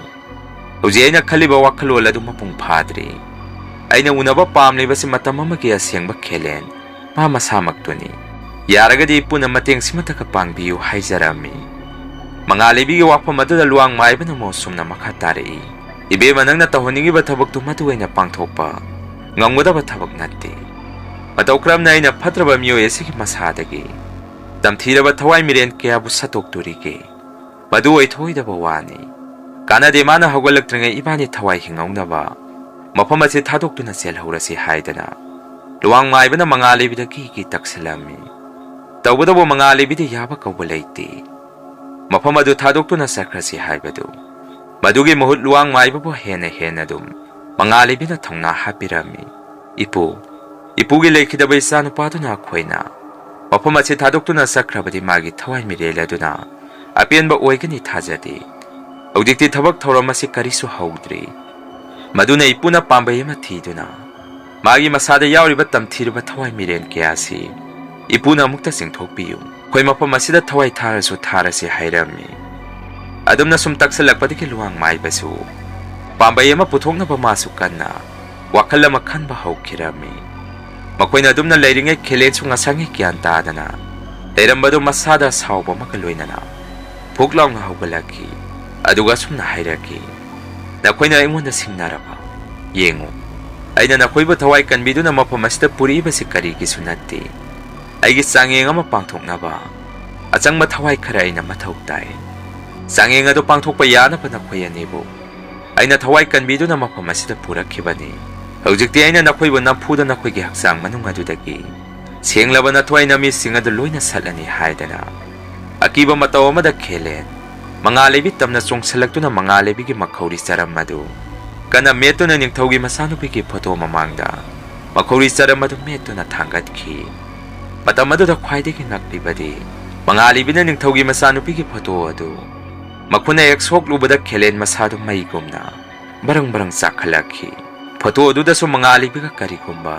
ꯍꯧꯖꯤꯛ ꯑꯩꯅ ꯈꯜꯂꯤꯕ ꯋꯥꯈꯜꯂꯣꯟ ꯑꯗꯨ ꯃꯄꯨꯡ ꯐꯥꯗ꯭ꯔꯤ꯫ ꯑꯩꯅ ꯎꯅꯕ ꯄꯥꯝꯂꯤꯕꯁꯤ ꯃꯇꯝ ꯑꯃꯒꯤ ꯑꯁꯦꯡꯕ ꯈꯦꯂꯦꯟ, ꯃꯥ ꯃꯁꯥꯃꯛꯇꯨꯅꯤ꯫ ꯌꯥꯔꯒꯗꯤ ꯏꯄꯨꯅ ꯃꯇꯦꯡ ꯁꯤꯃꯇꯈꯛ ꯄꯥꯡꯕꯤꯌꯨ ꯍꯥꯏꯖꯔꯝꯃꯤ꯫ ꯃꯉꯥꯜ ꯂꯩꯕꯤꯒꯤ ꯋꯥꯐꯝ ꯑꯗꯨꯗ ꯂꯨꯋꯥꯡ ꯃꯥꯏꯕꯅ ꯃꯣꯁꯨꯝꯅ ꯃꯈꯥ ꯇꯥꯔꯛꯏ, "ꯏꯕꯦꯝꯃ, ꯅꯪꯅ ꯇꯧꯍꯟꯅꯤꯡꯉꯤꯕ ꯊꯕꯛꯇꯨ ꯃꯗꯨ ꯑꯩꯅ ꯄꯥꯡꯊꯣꯛꯄ ꯉꯝꯒꯗꯕ ꯊꯕꯛ ꯅꯠꯇꯦ꯫ ꯃꯇꯧ ꯀꯔꯝꯅ ꯑꯩꯅ ꯐꯠꯇ꯭ꯔꯕ ꯃꯤꯑꯣꯏ ꯑꯁꯤꯒꯤ ꯃꯁꯥꯗꯒꯤ ꯇꯝꯊꯤꯔꯕ ꯊꯋꯥꯏ ꯃꯤꯔꯦꯟ ꯀꯌꯥꯕꯨ ꯁꯠꯇꯣꯛꯇꯣꯔꯤꯒꯦ? ꯃꯗꯨ ꯑꯣꯏꯊꯣꯛꯑꯣꯏꯗꯕ ꯋꯥꯅꯤ꯫ ꯀꯥꯟꯅꯗꯦ, ꯃꯥꯅ ꯍꯧꯒꯠꯂꯛꯇ꯭ꯔꯤꯉꯩ ꯏꯕꯥꯅꯤ ꯊꯋꯥꯏ ꯍꯤꯡꯍꯧꯅꯕ ꯃꯐꯝ ꯑꯁꯤ ꯊꯥꯗꯣꯛꯇꯨꯅ ꯆꯦꯜꯍꯧꯔꯁꯤ" ꯍꯥꯏꯗꯅ ꯂꯨꯋꯥꯡ ꯃꯥꯏꯕꯅ ꯃꯉꯥꯜ ꯂꯩꯕꯤꯗ ꯀꯤ ꯀꯤ ꯇꯛꯁꯤꯜꯂꯝꯃꯤ꯫ ꯇꯧꯕꯇꯕꯨ ꯃꯉꯥꯜ ꯂꯩꯕꯤꯗ ꯌꯥꯕ ꯀꯧꯕ ꯂꯩꯇꯦ꯫ "ꯃꯐꯝ ꯑꯗꯨ ꯊꯥꯗꯣꯛꯇꯨꯅ ꯆꯠꯈ꯭ꯔꯁꯤ" ꯍꯥꯏꯕꯗꯨ꯫ ꯃꯗꯨꯒꯤ ꯃꯍꯨꯠ ꯂꯨꯋꯥꯡ ꯃꯥꯏꯕꯕꯨ ꯍꯦꯟꯅ ꯍꯦꯟꯅ ꯑꯗꯨꯝ ꯃꯉꯥꯜ ꯂꯩꯕꯤꯅ ꯊꯧꯅꯥ ꯍꯥꯞꯄꯤꯔꯝꯃꯤ꯫ "ꯏꯄꯨ, ꯏꯄꯨꯒꯤ ꯂꯩꯈꯤꯗꯕ ꯏꯆꯥꯅꯨꯄꯥꯗꯨꯅ ꯑꯩꯈꯣꯏꯅ ꯃꯐꯝ ꯑꯁꯤ ꯊꯥꯗꯣꯛꯇꯨꯅ ꯆꯠꯈ꯭ꯔꯕꯗꯤ ꯃꯥꯒꯤ ꯊꯋꯥꯏ ꯃꯤꯔꯦꯜ ꯑꯗꯨꯅ ꯑꯄꯦꯟꯕ ꯑꯣꯏꯒꯅꯤ ꯊꯥꯖꯗꯦ꯫ ꯍꯧꯖꯤꯛꯇꯤ ꯊꯕꯛ ꯊꯧꯔꯝ ꯑꯁꯤ ꯀꯔꯤꯁꯨ ꯍꯧꯗ꯭ꯔꯤ꯫ ꯃꯗꯨꯅ ꯏꯄꯨꯅ ꯄꯥꯝꯕꯩ ꯑꯃ ꯊꯤꯗꯨꯅ ꯃꯥꯒꯤ ꯃꯁꯥꯗ ꯌꯥꯎꯔꯤꯕ ꯇꯝꯊꯤꯔꯕ ꯊꯋꯥꯏ ꯃꯤꯔꯦꯟ ꯀꯌꯥ ꯑꯁꯤ ꯏꯄꯨꯅ ꯑꯃꯨꯛꯇ ꯆꯤꯡꯊꯣꯛꯄꯤꯌꯨ꯫ ꯑꯩꯈꯣꯏ ꯃꯐꯝ ꯑꯁꯤꯗ ꯊꯋꯥꯏ ꯊꯥꯔꯁꯨ ꯊꯥꯔꯁꯤ" ꯍꯥꯏꯔꯝꯃꯤ꯫ ꯑꯗꯨꯝꯅ ꯁꯨꯝ ꯇꯛꯁꯜꯂꯛꯄꯗꯒꯤ ꯂꯨꯋꯥꯡ ꯃꯥꯏꯕꯁꯨ ꯄꯥꯝꯕꯩ ꯑꯃ ꯄꯨꯊꯣꯛꯅꯕ ꯃꯥꯁꯨ ꯀꯟꯅ ꯋꯥꯈꯜ ꯑꯃ ꯈꯟꯕ ꯍꯧꯈꯤꯔꯝꯃꯤ꯫ ꯃꯈꯣꯏꯅ ꯑꯗꯨꯝꯅ ꯂꯩꯔꯤꯉꯩ ꯈꯦꯂꯦꯟꯁꯨ ꯉꯁꯥꯏꯉꯩ ꯒ꯭ꯌꯥꯟ ꯇꯥꯗꯅ ꯂꯩꯔꯝꯕꯗꯨ ꯃꯁꯥꯗ ꯑꯁꯥꯎꯕ ꯑꯃꯒ ꯂꯣꯏꯅꯅ ꯐꯨꯛ ꯂꯥꯎꯅ ꯍꯧꯒꯠꯂꯛꯈꯤ꯫ ꯑꯗꯨꯒ ꯑꯁꯨꯝꯅ ꯍꯥꯏꯔꯛꯈꯤ, "ꯅꯈꯣꯏꯅ ꯑꯩꯉꯣꯟꯗ ꯁꯤꯡꯅꯔꯕ? ꯌꯦꯡꯉꯨ, ꯑꯩꯅ ꯅꯈꯣꯏꯕꯨ ꯊꯋꯥꯏ ꯀꯟꯕꯤꯗꯨꯅ ꯃꯐꯝ ꯑꯁꯤꯗ ꯄꯨꯔꯛꯏꯕꯁꯤ ꯀꯔꯤꯒꯤꯁꯨ ꯅꯠꯇꯦ꯫ ꯑꯩꯒꯤ ꯆꯥꯡꯌꯦꯡ ꯑꯃ ꯄꯥꯡꯊꯣꯛꯅꯕ ꯑꯆꯪꯕ ꯊꯋꯥꯏ ꯈꯔ ꯑꯩꯅ ꯃꯊꯧ ꯇꯥꯏ꯫ ꯆꯥꯡꯌꯦꯡ ꯑꯗꯨ ꯄꯥꯡꯊꯣꯛꯄ ꯌꯥꯅꯕ ꯅꯈꯣꯏ ꯑꯅꯤꯕꯨ ꯑꯩꯅ ꯊꯋꯥꯏ ꯀꯟꯕꯤꯗꯨꯅ ꯃꯐꯝ ꯑꯁꯤꯗ ꯄꯨꯔꯛꯈꯤꯕꯅꯤ꯫ ꯍꯧꯖꯤꯛꯇꯤ ꯑꯩꯅ ꯅꯈꯣꯏꯕꯨ ꯅꯝꯐꯨꯗ ꯅꯈꯣꯏꯒꯤ ꯍꯛꯆꯥꯡ ꯃꯅꯨꯡ ꯑꯗꯨꯗꯒꯤ ꯁꯦꯡꯂꯕ ꯅꯊ꯭ꯋꯥꯏ ꯅꯃꯤꯁꯤꯡ ꯑꯗꯨ ꯂꯣꯏꯅ ꯁꯠꯂꯅꯤ" ꯍꯥꯏꯗꯅ ꯑꯀꯤꯕ ꯃꯇꯧ ꯑꯃꯗ ꯈꯦꯂꯦꯟ ꯃꯉꯥꯜ ꯂꯩꯕꯤ ꯇꯝꯅ ꯆꯣꯡꯁꯤꯜꯂꯛꯇꯨꯅ ꯃꯉꯥꯜ ꯂꯩꯕꯤꯒꯤ ꯃꯈꯧꯔꯤ ꯆꯔꯝ ꯑꯗꯨ ꯀꯟꯅ ꯃꯦꯠꯇꯨꯅ ꯅꯤꯡꯊꯧꯒꯤ ꯃꯆꯥꯅꯨꯄꯤꯒꯤ ꯐꯣꯇꯣ ꯃꯃꯥꯡꯗ ꯃꯈꯧꯔꯤ ꯆꯔꯝ ꯑꯗꯨ ꯃꯦꯠꯇꯨꯅ ꯊꯥꯡꯒꯠꯈꯤ꯫ ꯃꯇꯝ ꯑꯗꯨꯗ ꯈ꯭ꯋꯥꯏꯗꯒꯤ ꯉꯛꯂꯤꯕꯗꯤ ꯃꯉꯥꯜ ꯂꯩꯕꯤꯅ ꯅꯤꯡꯊꯧꯒꯤ ꯃꯆꯥꯅꯨꯄꯤꯒꯤ ꯐꯣꯇꯣ ꯑꯗꯨ ꯃꯈꯨꯠꯅ ꯍꯦꯛ ꯁꯣꯛꯂꯨꯕꯗ ꯈꯦꯂꯦꯟ ꯃꯁꯥꯗꯨ ꯃꯩꯒꯨꯝꯅ ꯕꯔꯪ ꯕꯔꯪ ꯆꯥꯛꯈꯠꯂꯛꯈꯤ꯫ ꯐꯣꯇꯣ ꯑꯗꯨꯗꯁꯨ ꯃꯉꯥꯜ ꯂꯩꯕꯤꯒ ꯀꯔꯤꯒꯨꯝꯕ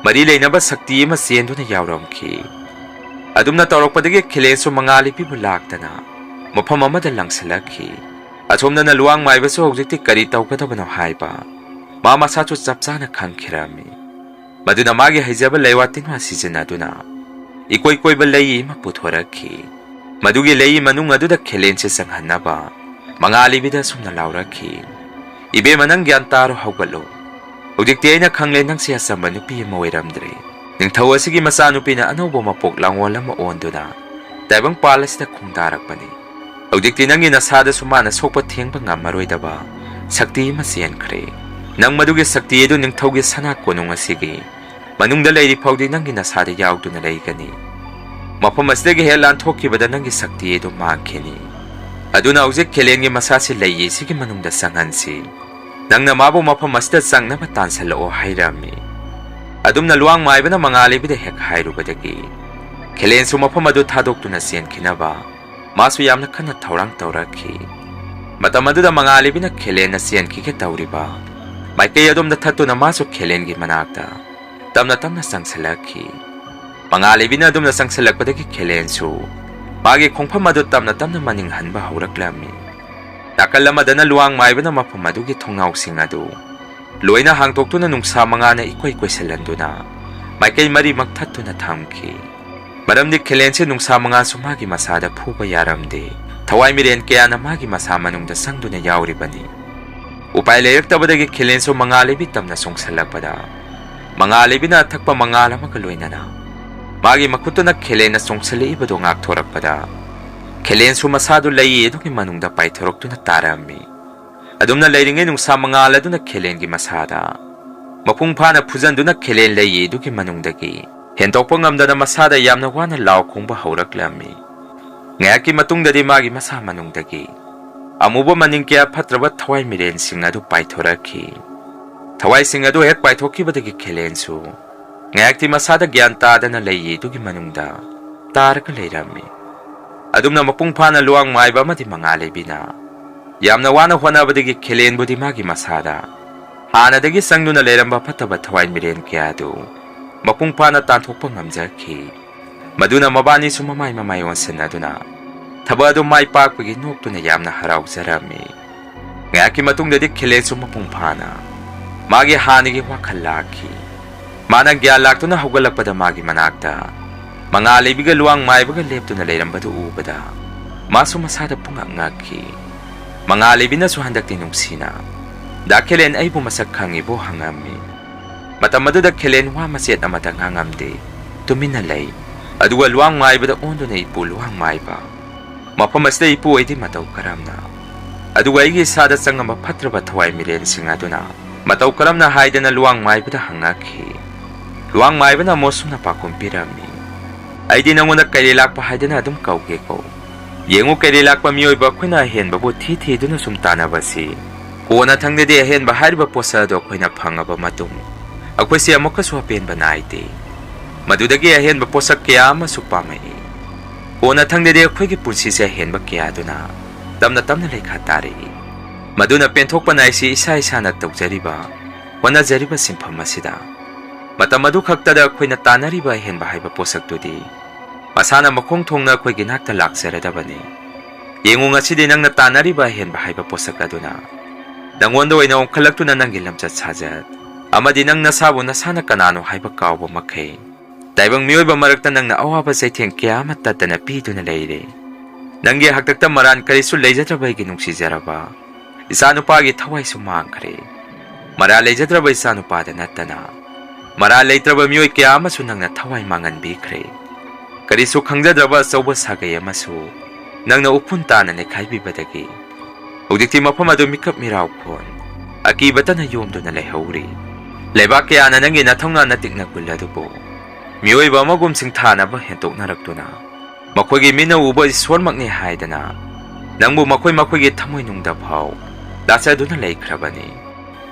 ꯃꯔꯤ ꯂꯩꯅꯕ ꯁꯛꯇꯤ ꯑꯃ ꯆꯦꯟꯗꯨꯅ ꯌꯥꯎꯔꯝꯈꯤ꯫ ꯑꯗꯨꯝꯅ ꯇꯧꯔꯛꯄꯗꯒꯤ ꯈꯦꯂꯦꯟꯁꯨ ꯃꯉꯥꯜ ꯏꯕꯤꯕꯨ ꯂꯥꯛꯇꯅ ꯃꯐꯝ ꯑꯃꯗ ꯂꯪꯁꯤꯜꯂꯛꯈꯤ꯫ ꯑꯁꯣꯝꯗꯅ ꯂꯨꯋꯥꯡ ꯃꯥꯏꯕꯁꯨ ꯍꯧꯖꯤꯛꯇꯤ ꯀꯔꯤ ꯇꯧꯒꯗꯕꯅꯣ ꯍꯥꯏꯕ ꯃꯥ ꯃꯁꯥꯁꯨ ꯆꯞ ꯆꯥꯅ ꯈꯪꯈꯤꯔꯝꯃꯤ꯫ ꯃꯗꯨꯅ ꯃꯥꯒꯤ ꯍꯩꯖꯕ ꯂꯩꯋꯥ ꯇꯤꯟꯋꯥ ꯁꯤꯖꯤꯟꯅꯗꯨꯅ ꯏꯀꯣꯏ ꯀꯣꯏꯕ ꯂꯩ ꯑꯃ ꯄꯨꯊꯣꯔꯛꯈꯤ꯫ ꯃꯗꯨꯒꯤ ꯂꯩ ꯃꯅꯨꯡ ꯑꯗꯨꯗ ꯈꯦꯂꯦꯟꯁꯦ ꯆꯪꯍꯟꯅꯕ ꯃꯉꯥꯜ ꯏꯕꯤꯗ ꯑꯁꯨꯝꯅ ꯂꯥꯎꯔꯛꯈꯤ, "ꯏꯕꯦꯝꯃ, ꯅꯪ ꯒ꯭ꯌꯥꯟ ꯇꯥꯔꯣ, ꯍꯧꯒꯠꯂꯣ꯫ ꯍꯧꯖꯤꯛꯇꯤ ꯑꯩꯅ ꯈꯪꯂꯦ, ꯅꯪꯁꯦ ꯑꯆꯝꯕ ꯅꯨꯄꯤ ꯑꯃ ꯑꯣꯏꯔꯝꯗ꯭ꯔꯦ꯫ ꯅꯤꯡꯊꯧ ꯑꯁꯤꯒꯤ ꯃꯆꯥꯅꯨꯄꯤꯅ ꯑꯅꯧꯕ ꯃꯄꯣꯛ ꯂꯥꯡꯑꯣꯜ ꯑꯃ ꯑꯣꯟꯗꯨꯅ ꯇꯥꯏꯕꯪꯄꯥꯜ ꯑꯁꯤꯗ ꯈꯣꯡꯗꯥꯔꯛꯄꯅꯤ꯫ ꯍꯧꯖꯤꯛꯇꯤ ꯅꯪꯒꯤ ꯅꯁꯥꯗꯁꯨ ꯃꯥꯅ ꯁꯣꯛꯄ ꯊꯦꯡꯕ ꯉꯝꯃꯔꯣꯏꯗꯕ ꯁꯛꯇꯤ ꯑꯃ ꯆꯦꯟꯈ꯭ꯔꯦ꯫ ꯅꯪ ꯃꯗꯨꯒꯤ ꯁꯛꯇꯤ ꯑꯗꯨ ꯅꯤꯡꯊꯧꯒꯤ ꯁꯅꯥ ꯀꯣꯅꯨꯡ ꯑꯁꯤꯒꯤ ꯃꯅꯨꯡꯗ ꯂꯩꯔꯤ ꯐꯥꯎꯗꯤ ꯅꯪꯒꯤ ꯅꯁꯥꯗ ꯌꯥꯎꯗꯨꯅ ꯂꯩꯒꯅꯤ꯫ ꯃꯐꯝ ꯑꯁꯤꯗꯒꯤ ꯍꯦꯛ ꯂꯥꯟꯊꯣꯛꯈꯤꯕꯗ ꯅꯪꯒꯤ ꯁꯛꯇꯤ ꯑꯗꯨ ꯃꯥꯡꯈꯤꯅꯤ꯫ ꯑꯗꯨꯅ ꯍꯧꯖꯤꯛ ꯈꯦꯂꯦꯟꯒꯤ ꯃꯁꯥꯁꯤ ꯂꯩꯌꯦ ꯁꯤꯒꯤ ꯃꯅꯨꯡꯗ ꯆꯪꯍꯟꯁꯤ꯫ ꯅꯪꯅ ꯃꯥꯕꯨ ꯃꯐꯝ ꯑꯁꯤꯗ ꯆꯪꯅꯕ ꯇꯥꯟꯁꯤꯜꯂꯛꯑꯣ" ꯍꯥꯏꯔꯝꯃꯤ꯫ ꯑꯗꯨꯝꯅ ꯂꯨꯋꯥꯡ ꯃꯥꯏꯕꯅ ꯃꯉꯥꯜ ꯏꯕꯤꯗ ꯍꯦꯛ ꯍꯥꯏꯔꯨꯕꯗꯒꯤ ꯈꯦꯂꯦꯟꯁꯨ ꯃꯐꯝ ꯑꯗꯨ ꯊꯥꯗꯣꯛꯇꯨꯅ ꯆꯦꯟꯈꯤꯅꯕ ꯃꯥꯁꯨ ꯌꯥꯝꯅ ꯀꯟꯅ ꯊꯧꯔꯥꯡ ꯇꯧꯔꯛꯈꯤ꯫ ꯃꯇꯝ ꯑꯗꯨꯗ ꯃꯉꯥꯜ ꯏꯕꯤꯅ ꯈꯦꯂꯦꯟꯅ ꯆꯦꯟꯈꯤꯒꯦ ꯇꯧꯔꯤꯕ ꯃꯥꯏꯀꯩ ꯑꯗꯣꯝꯗ ꯊꯠꯇꯨꯅ ꯃꯥꯁꯨ ꯈꯦꯂꯦꯟꯒꯤ ꯃꯅꯥꯛꯇ ꯇꯞꯅ ꯇꯞꯅ ꯆꯪꯁꯤꯜꯂꯛꯈꯤ꯫ ꯃꯉꯥꯜ ꯏꯕꯤꯅ ꯑꯗꯨꯝꯅ ꯆꯪꯁꯤꯜꯂꯛꯄꯗꯒꯤ ꯈꯦꯂꯦꯟꯁꯨ ꯃꯥꯒꯤ ꯈꯣꯡꯐꯝ ꯑꯗꯨ ꯇꯞꯅ ꯇꯞꯅ ꯃꯅꯤꯡ ꯍꯟꯕ ꯍꯧꯔꯛꯂꯝꯃꯤ꯫ ꯅꯥꯀꯜ ꯑꯃꯗꯅ ꯂꯨꯋꯥꯡ ꯃꯥꯏꯕꯅ ꯃꯐꯝ ꯑꯗꯨꯒꯤ ꯊꯣꯡꯅꯥꯎꯁꯤꯡ ꯑꯗꯨ ꯂꯣꯏꯅ ꯍꯥꯡꯗꯣꯛꯇꯨꯅ ꯅꯨꯡꯁꯥ ꯃꯉꯥꯅ ꯏꯀꯣꯏ ꯀꯣꯏꯁꯤꯜꯍꯟꯗꯨꯅ ꯃꯥꯏꯀꯩ ꯃꯔꯤꯃꯛ ꯊꯠꯇꯨꯅ ꯊꯝꯈꯤ꯫ ꯃꯔꯝꯗꯤ ꯈꯦꯂꯦꯟꯁꯦ ꯅꯨꯡꯁꯥ ꯃꯉꯥꯁꯨ ꯃꯥꯒꯤ ꯃꯁꯥꯗ ꯐꯨꯕ ꯌꯥꯔꯝꯗꯦ꯫ ꯊꯋꯥꯏ ꯃꯤꯔꯦꯟ ꯀꯌꯥꯅ ꯃꯥꯒꯤ ꯃꯁꯥ ꯃꯅꯨꯡꯗ ꯆꯪꯗꯨꯅ ꯌꯥꯎꯔꯤꯕꯅꯤ꯫ ꯎꯄꯥꯏ ꯂꯩꯔꯛꯇꯕꯗꯒꯤ ꯈꯦꯂꯦꯟꯁꯨ ꯃꯉꯥꯜ ꯏꯕꯤ ꯇꯝꯅ ꯆꯣꯡꯁꯤꯜꯂꯛꯄꯗ, ꯃꯉꯥꯜ ꯏꯕꯤꯅ ꯑꯊꯛꯄ ꯃꯉꯥꯜ ꯑꯃꯒ ꯂꯣꯏꯅꯅ ꯃꯥꯒꯤ ꯃꯈꯨꯠꯇꯨꯅ ꯈꯦꯂꯦꯟꯅ ꯆꯣꯡꯁꯤꯜꯂꯛꯏꯕꯗꯨ ꯉꯥꯛꯊꯣꯔꯛꯄꯗ, ꯈꯦꯂꯦꯟꯁꯨ ꯃꯁꯥꯗꯨ ꯂꯩ ꯑꯗꯨꯒꯤ ꯃꯅꯨꯡꯗ ꯄꯥꯏꯊꯣꯔꯛꯇꯨꯅ ꯇꯥꯔꯝꯃꯤ꯫ ꯑꯗꯨꯝꯅ ꯂꯩꯔꯤꯉꯩ ꯅꯨꯡꯁꯥ ꯃꯉꯥꯜ ꯑꯗꯨꯅ ꯈꯦꯂꯦꯟꯒꯤ ꯃꯁꯥꯗ ꯃꯄꯨꯡ ꯐꯥꯅ ꯐꯨꯖꯟꯗꯨꯅ ꯈꯦꯂꯦꯟ ꯂꯩꯌꯦ ꯑꯗꯨꯒꯤ ꯃꯅꯨꯡꯗꯒꯤ ꯍꯦꯟꯗꯣꯛꯄ ꯉꯝꯗꯅ ꯃꯁꯥꯗ ꯌꯥꯝꯅ ꯋꯥꯅ ꯂꯥꯎ ꯈꯣꯡꯕ ꯍꯧꯔꯛꯂꯝꯃꯤ꯫ ꯉꯥꯏꯍꯥꯛꯀꯤ ꯃꯇꯨꯡꯗꯗꯤ ꯃꯥꯒꯤ ꯃꯁꯥ ꯃꯅꯨꯡꯗꯒꯤ ꯑꯃꯨꯕ ꯃꯅꯤꯡ ꯀꯌꯥ ꯐꯠꯇ꯭ꯔꯕ ꯊꯋꯥꯏ ꯃꯤꯔꯦꯟꯁꯤꯡ ꯑꯗꯨ ꯄꯥꯏꯊꯣꯔꯛꯈꯤ꯫ ꯊꯋꯥꯏꯁꯤꯡ ꯑꯗꯨ ꯍꯦꯛ ꯄꯥꯏꯊꯣꯛꯈꯤꯕꯗꯒꯤ ꯈꯦꯂꯦꯟꯁꯨ ꯉꯥꯏꯍꯥꯛꯇꯤ ꯃꯁꯥꯗ ꯒ꯭ꯌꯥꯟ ꯇꯥꯗꯅ ꯂꯩꯌꯦ ꯑꯗꯨꯒꯤ ꯃꯅꯨꯡꯗ ꯇꯥꯔꯒ ꯂꯩꯔꯝꯃꯤ꯫ ꯑꯗꯨꯝꯅ ꯃꯄꯨꯡ ꯐꯥꯅ ꯂꯨꯋꯥꯡ ꯃꯥꯏꯕ ꯑꯃꯗꯤ ꯃꯉꯥꯜ ꯏꯕꯤꯅ ꯌꯥꯝꯅ ꯋꯥꯅ ꯍꯣꯠꯅꯕꯗꯒꯤ ꯈꯦꯂꯦꯟꯕꯨꯗꯤ ꯃꯥꯒꯤ ꯃꯁꯥꯗ ꯍꯥꯟꯅꯗꯒꯤ ꯆꯪꯗꯨꯅ ꯂꯩꯔꯝꯕ ꯐꯠꯇꯕ ꯊꯋꯥꯏ ꯃꯤꯔꯦꯟ ꯀꯌꯥ ꯑꯗꯨ ꯃꯄꯨꯡ ꯐꯥꯅ ꯇꯥꯟꯊꯣꯛꯄ ꯉꯝꯖꯈꯤ꯫ ꯃꯗꯨꯅ ꯃꯕꯥꯅꯤꯁꯨ ꯃꯃꯥꯏ ꯃꯃꯥꯏ ꯑꯣꯟꯁꯤꯟꯅꯗꯨꯅ ꯊꯕꯛ ꯑꯗꯨ ꯃꯥꯏ ꯄꯥꯛꯄꯒꯤ ꯅꯣꯛꯇꯨꯅ ꯌꯥꯝꯅ ꯍꯔꯥꯎꯖꯔꯝꯃꯤ꯫ ꯉꯥꯏꯍꯥꯛꯀꯤ ꯃꯇꯨꯡꯗꯗꯤ ꯈꯦꯂꯦꯟꯁꯨ ꯃꯄꯨꯡ ꯐꯥꯅ ꯃꯥꯒꯤ ꯍꯥꯟꯅꯒꯤ ꯋꯥꯈꯜ ꯂꯥꯛꯈꯤ꯫ ꯃꯥꯅ ꯒ꯭ꯌꯥꯟ ꯂꯥꯛꯇꯨꯅ ꯍꯧꯒꯠꯂꯛꯄꯗ ꯃꯥꯒꯤ ꯃꯅꯥꯛꯇ ꯃꯉꯥ ꯂꯩꯕꯤꯒ ꯂꯨꯋꯥꯡ ꯃꯥꯏꯕꯒ ꯂꯦꯞꯇꯨꯅ ꯂꯩꯔꯝꯕꯗꯨ ꯎꯕꯗ ꯃꯥꯁꯨ ꯃꯁꯥꯗ ꯄꯨꯡꯉꯛ ꯉꯛꯈꯤ꯫ ꯃꯉꯥ ꯂꯩꯕꯤꯅꯁꯨ ꯍꯟꯗꯛꯇꯤ ꯅꯨꯡꯁꯤꯅ, "ꯗꯥ ꯈꯦꯂꯦꯟ, ꯑꯩꯕꯨ ꯃꯁꯛ ꯈꯪꯉꯤꯕꯣ?" ꯍꯪꯉꯝꯃꯤ꯫ ꯃꯇꯝ ꯑꯗꯨꯗ ꯈꯦꯂꯦꯟ ꯋꯥ ꯃꯆꯦꯠ ꯑꯃꯠꯇ ꯉꯥꯡꯉꯝꯗꯦ꯫ ꯇꯨꯃꯤꯟꯅ ꯂꯩ꯫ ꯑꯗꯨꯒ ꯂꯨꯋꯥꯡ ꯃꯥꯏꯕꯗ ꯑꯣꯟꯗꯨꯅ, "ꯏꯄꯨ ꯂꯨꯋꯥꯡ ꯃꯥꯏꯕ, ꯃꯐꯝ ꯑꯁꯤꯗ ꯏꯄꯨ ꯑꯣꯏꯗꯤ ꯃꯇꯧ ꯀꯔꯝꯅ?" ꯑꯗꯨꯒ ꯑꯩꯒꯤ ꯏꯁꯥꯗ ꯆꯪꯉꯝꯕ ꯐꯠꯇ꯭ꯔꯕ ꯊꯋꯥꯏ ꯃꯤꯔꯦꯟꯁꯤꯡ ꯑꯗꯨꯅ ꯃꯇꯧ ꯀꯔꯝꯅ ꯍꯥꯏꯗꯅ ꯂꯨꯋꯥꯡ ꯃꯥꯏꯕꯗ ꯍꯪꯉꯛꯈꯤ꯫ ꯂꯨꯋꯥꯡ ꯃꯥꯏꯕꯅ ꯑꯃꯨꯛ ꯁꯨꯝꯅ ꯄꯥꯎꯈꯨꯝ ꯄꯤꯔꯝꯃꯤ, "ꯑꯩꯗꯤ ꯅꯉꯣꯟꯗ ꯀꯩꯔꯦ ꯂꯥꯛꯄ ꯍꯥꯏꯗꯅ ꯑꯗꯨꯝ ꯀꯧꯒꯦꯀꯣ꯫ ꯌꯦꯡꯉꯨ, ꯀꯩꯔꯦ ꯂꯥꯛꯄ ꯃꯤꯑꯣꯏꯕ ꯑꯩꯈꯣꯏꯅ ꯑꯍꯦꯟꯕꯕꯨ ꯊꯤ ꯊꯤꯗꯨꯅ ꯁꯨꯝ ꯇꯥꯟꯅꯕꯁꯤ, ꯀꯣꯟꯅ ꯊꯪꯗꯗꯤ ꯑꯍꯦꯟꯕ ꯍꯥꯏꯔꯤꯕ ꯄꯣꯠꯁꯛ ꯑꯗꯨ ꯑꯩꯈꯣꯏꯅ ꯐꯪꯉꯕ ꯃꯇꯨꯡ ꯑꯩꯈꯣꯏꯁꯤ ꯑꯃꯨꯛꯀꯁꯨ ꯑꯄꯦꯟꯕ ꯅꯥꯏꯗꯦ꯫ ꯃꯗꯨꯗꯒꯤ ꯑꯍꯦꯟꯕ ꯄꯣꯠꯁꯛ ꯀꯌꯥ ꯑꯃꯁꯨ ꯄꯥꯝꯃꯛꯏ꯫ ꯀꯣꯟꯅ ꯊꯪꯗꯗꯤ ꯑꯩꯈꯣꯏꯒꯤ ꯄꯨꯟꯁꯤꯁꯦ ꯑꯍꯦꯟꯕ ꯀꯌꯥ ꯑꯗꯨꯅ ꯇꯞꯅ ꯇꯞꯅ ꯂꯩꯈꯥ ꯇꯥꯔꯛꯏ꯫ ꯃꯗꯨꯅ ꯄꯦꯟꯊꯣꯛꯄ ꯅꯥꯏꯁꯤ ꯏꯁꯥ ꯏꯁꯥꯅ ꯇꯧꯖꯔꯤꯕ ꯍꯣꯠꯅꯖꯔꯤꯕ ꯁꯤꯟꯐꯝ ꯑꯁꯤꯗ꯫ ꯃꯇꯝ ꯑꯗꯨ ꯈꯛꯇꯗ ꯑꯩꯈꯣꯏꯅ ꯇꯥꯟꯅꯔꯤꯕ ꯑꯍꯦꯟꯕ ꯍꯥꯏꯕ ꯄꯣꯠꯁꯛꯇꯨꯗꯤ ꯃꯁꯥꯅ ꯃꯈꯣꯡ ꯊꯣꯡꯅ ꯑꯩꯈꯣꯏꯒꯤ ꯅꯥꯛꯇ ꯂꯥꯛꯆꯔꯗꯕꯅꯤ꯫ ꯌꯦꯡꯉꯨ, ꯉꯁꯤꯗꯤ ꯅꯪꯅ ꯇꯥꯟꯅꯔꯤꯕ ꯑꯍꯦꯟꯕ ꯍꯥꯏꯕ ꯄꯣꯠꯁꯛ ꯑꯗꯨꯅ ꯅꯪꯉꯣꯟꯗ ꯑꯣꯏꯅ ꯑꯣꯟꯈꯠꯂꯛꯇꯨꯅ ꯅꯪꯒꯤ ꯂꯝꯆꯠ ꯁꯥꯖꯠ ꯑꯃꯗꯤ ꯅꯪ ꯅꯁꯥꯕꯨ ꯅꯁꯥꯅ ꯀꯅꯥꯅꯣ ꯍꯥꯏꯕ ꯀꯥꯎꯕ ꯃꯈꯩ, ꯇꯥꯏꯕꯪ ꯃꯤꯑꯣꯏꯕ ꯃꯔꯛꯇ ꯅꯪꯅ ꯑꯋꯥꯕ ꯆꯩꯊꯦꯡ ꯀꯌꯥ ꯑꯃ ꯇꯠꯇꯅ ꯄꯤꯗꯨꯅ ꯂꯩꯔꯦ꯫ ꯅꯪꯒꯤ ꯍꯥꯛꯇꯛꯇ ꯃꯔꯥꯟ ꯀꯔꯤꯁꯨ ꯂꯩꯖꯗ꯭ꯔꯕ ꯑꯩꯒꯤ ꯅꯨꯡꯁꯤꯖꯔꯕ ꯏꯆꯥꯅꯨꯄꯥꯒꯤ ꯊꯋꯥꯏꯁꯨ ꯃꯥꯡꯈ꯭ꯔꯦ꯫ ꯃꯔꯥꯜ ꯂꯩꯖꯗ꯭ꯔꯕ ꯏꯆꯥꯅꯨꯄꯥꯗ ꯅꯠꯇꯅ ꯃꯔꯥꯜ ꯂꯩꯇ꯭ꯔꯕ ꯃꯤꯑꯣꯏ ꯀꯌꯥ ꯑꯃꯁꯨ ꯅꯪꯅ ꯊꯋꯥꯏ ꯃꯥꯡꯍꯟꯕꯤꯈ꯭ꯔꯦ꯫ ꯀꯔꯤꯁꯨ ꯈꯪꯖꯗ꯭ꯔꯕ ꯑꯆꯧꯕ ꯁꯥꯒꯩ ꯑꯃꯁꯨ ꯅꯪꯅ ꯎꯐꯨꯟ ꯇꯥꯅ ꯅꯩꯈꯥꯏꯕꯤꯕꯗꯒꯤ ꯍꯧꯖꯤꯛꯇꯤ ꯃꯐꯝ ꯑꯗꯨ ꯃꯤꯀꯞ ꯃꯤꯔꯥꯎ ꯈꯣꯟ ꯑꯀꯤꯕꯇꯅ ꯌꯣꯝꯗꯨꯅ ꯂꯩꯍꯧꯔꯤ꯫ ꯂꯩꯕꯥꯛ ꯀꯌꯥꯅ ꯅꯪꯒꯤ ꯅꯊꯧꯅꯥ ꯅꯇꯤꯛ ꯅꯒꯨꯜ ꯑꯗꯨꯕꯨ ꯃꯤꯑꯣꯏꯕ ꯑꯃꯒꯨꯝ ꯁꯤꯡꯊꯥꯅꯕ ꯍꯦꯟꯇꯣꯛꯅꯔꯛꯇꯨꯅ ꯃꯈꯣꯏꯒꯤ ꯃꯤꯠꯅ ꯎꯕ ꯏꯁꯣꯔꯃꯛꯅꯤ ꯍꯥꯏꯗꯅ ꯅꯪꯕꯨ ꯃꯈꯣꯏ ꯃꯈꯣꯏꯒꯤ ꯊꯃꯣꯏꯅꯨꯡꯗ ꯐꯥꯎ ꯂꯥꯠꯆꯗꯨꯅ ꯂꯩꯈ꯭ꯔꯕꯅꯤ꯫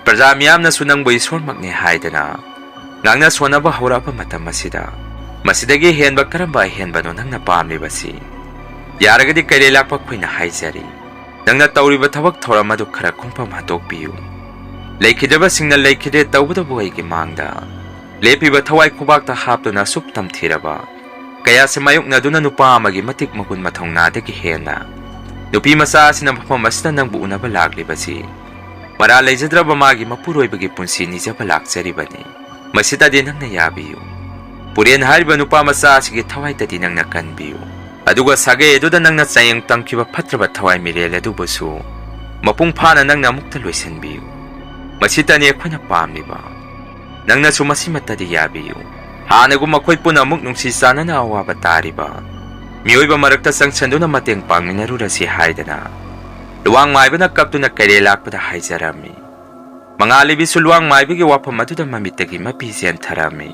ꯄ꯭ꯔꯖꯥ ꯃꯤꯌꯥꯝꯅꯁꯨ ꯅꯪꯕꯨ ꯏꯁꯣꯔꯃꯛꯅꯤ ꯍꯥꯏꯗꯅ ꯉꯥꯡꯅ ꯁꯣꯟꯅꯕ ꯍꯧꯔꯛꯑꯕ ꯃꯇꯝ ꯑꯁꯤꯗ ꯃꯁꯤꯗꯒꯤ ꯍꯦꯟꯕ ꯀꯔꯝꯕ ꯑꯍꯦꯟꯕꯅꯣ ꯅꯪꯅ ꯄꯥꯝꯂꯤꯕꯁꯤ? ꯌꯥꯔꯒꯗꯤ ꯀꯩꯔꯦꯜ ꯂꯥꯛꯄ ꯑꯩꯈꯣꯏꯅ ꯍꯥꯏꯖꯔꯤ, ꯅꯪꯅ ꯇꯧꯔꯤꯕ ꯊꯕꯛ ꯊꯧꯔꯝ ꯑꯗꯨ ꯈꯔ ꯈꯣꯡꯐꯝ ꯍꯟꯗꯣꯛꯄꯤꯌꯨ꯫ ꯂꯩꯈꯤꯗ꯭ꯔꯕꯁꯤꯡꯅ ꯂꯩꯈꯤꯗ꯭ꯔꯦ ꯇꯧꯕꯇꯕꯨ ꯑꯩꯒꯤ ꯃꯥꯡꯗ ꯂꯦꯞꯄꯤꯕ ꯊꯋꯥꯏ ꯈꯨꯕꯥꯛꯇ ꯍꯥꯞꯇꯨꯅ ꯑꯁꯨꯛ ꯇꯝꯊꯤꯔꯕ ꯀꯌꯥꯁꯤ ꯃꯥꯌꯣꯛꯅꯗꯨꯅ ꯅꯨꯄꯥ ꯑꯃꯒꯤ ꯃꯇꯤꯛ ꯃꯒꯨꯟ ꯃꯊꯧꯅꯥꯗꯒꯤ ꯍꯦꯟꯅ ꯅꯨꯄꯤ ꯃꯆꯥ ꯑꯁꯤꯅ ꯃꯐꯝ ꯑꯁꯤꯗ ꯅꯪꯕꯨ ꯎꯅꯕ ꯂꯥꯛꯂꯤꯕꯁꯤ ꯃꯔꯥꯜ ꯂꯩꯖꯗ꯭ꯔꯕ ꯃꯥꯒꯤ ꯃꯄꯨꯔꯣꯏꯕꯒꯤ ꯄꯨꯟꯁꯤ ꯅꯤꯖꯕ ꯂꯥꯛꯆꯔꯤꯕꯅꯤ꯫ ꯃꯁꯤꯗꯗꯤ ꯅꯪꯅ ꯌꯥꯕꯤꯌꯨ꯫ ꯄꯨꯔꯦꯟ ꯍꯥꯏꯔꯤꯕ ꯅꯨꯄꯥ ꯃꯆꯥ ꯑꯁꯤꯒꯤ ꯊꯋꯥꯏꯗꯗꯤ ꯅꯪꯅ ꯀꯟꯕꯤꯌꯨ꯫ ꯑꯗꯨꯒ ꯁꯥꯒꯩ ꯑꯗꯨꯗ ꯅꯪꯅ ꯆꯥꯌꯦꯡ ꯇꯝꯈꯤꯕ ꯐꯠꯇ꯭ꯔꯕ ꯊꯋꯥꯏ ꯃꯤꯔꯦꯜ ꯑꯗꯨꯕꯨꯁꯨ ꯃꯄꯨꯡ ꯐꯥꯅ ꯅꯪꯅ ꯑꯃꯨꯛꯇ ꯂꯣꯏꯁꯤꯟꯕꯤꯌꯨ꯫ ꯃꯁꯤꯇꯅꯤ ꯑꯩꯈꯣꯏꯅ ꯄꯥꯝꯂꯤꯕ꯫ ꯅꯪꯅꯁꯨ ꯃꯁꯤꯃꯠꯇꯗꯤ ꯌꯥꯕꯤꯌꯨ꯫ ꯍꯥꯟꯅꯒꯨꯝ ꯑꯩꯈꯣꯏ ꯄꯨꯟꯅ ꯑꯃꯨꯛ ꯅꯨꯡꯁꯤ ꯆꯥꯟꯅꯅ ꯑꯋꯥꯕ ꯇꯥꯔꯤꯕ ꯃꯤꯑꯣꯏꯕ ꯃꯔꯛꯇ ꯆꯪꯁꯤꯟꯗꯨꯅ ꯃꯇꯦꯡ ꯄꯥꯡꯃꯤꯟꯅꯔꯨꯔꯁꯤ ꯍꯥꯏꯗꯅ ꯂꯨꯋꯥꯡ ꯃꯥꯏꯕꯅ ꯀꯞꯇꯨꯅ ꯀꯩꯔꯦꯜ ꯂꯥꯛꯄꯗ ꯍꯥꯏꯖꯔꯝꯃꯤ꯫ ꯃꯉꯥꯜꯂꯩꯕꯤꯁꯨ ꯂꯨꯋꯥꯡ ꯃꯥꯏꯕꯒꯤ ꯋꯥꯐꯝ ꯑꯗꯨꯗ ꯃꯃꯤꯠꯇꯒꯤ ꯃꯄꯤ ꯆꯦꯟꯊꯔꯝꯃꯤ꯫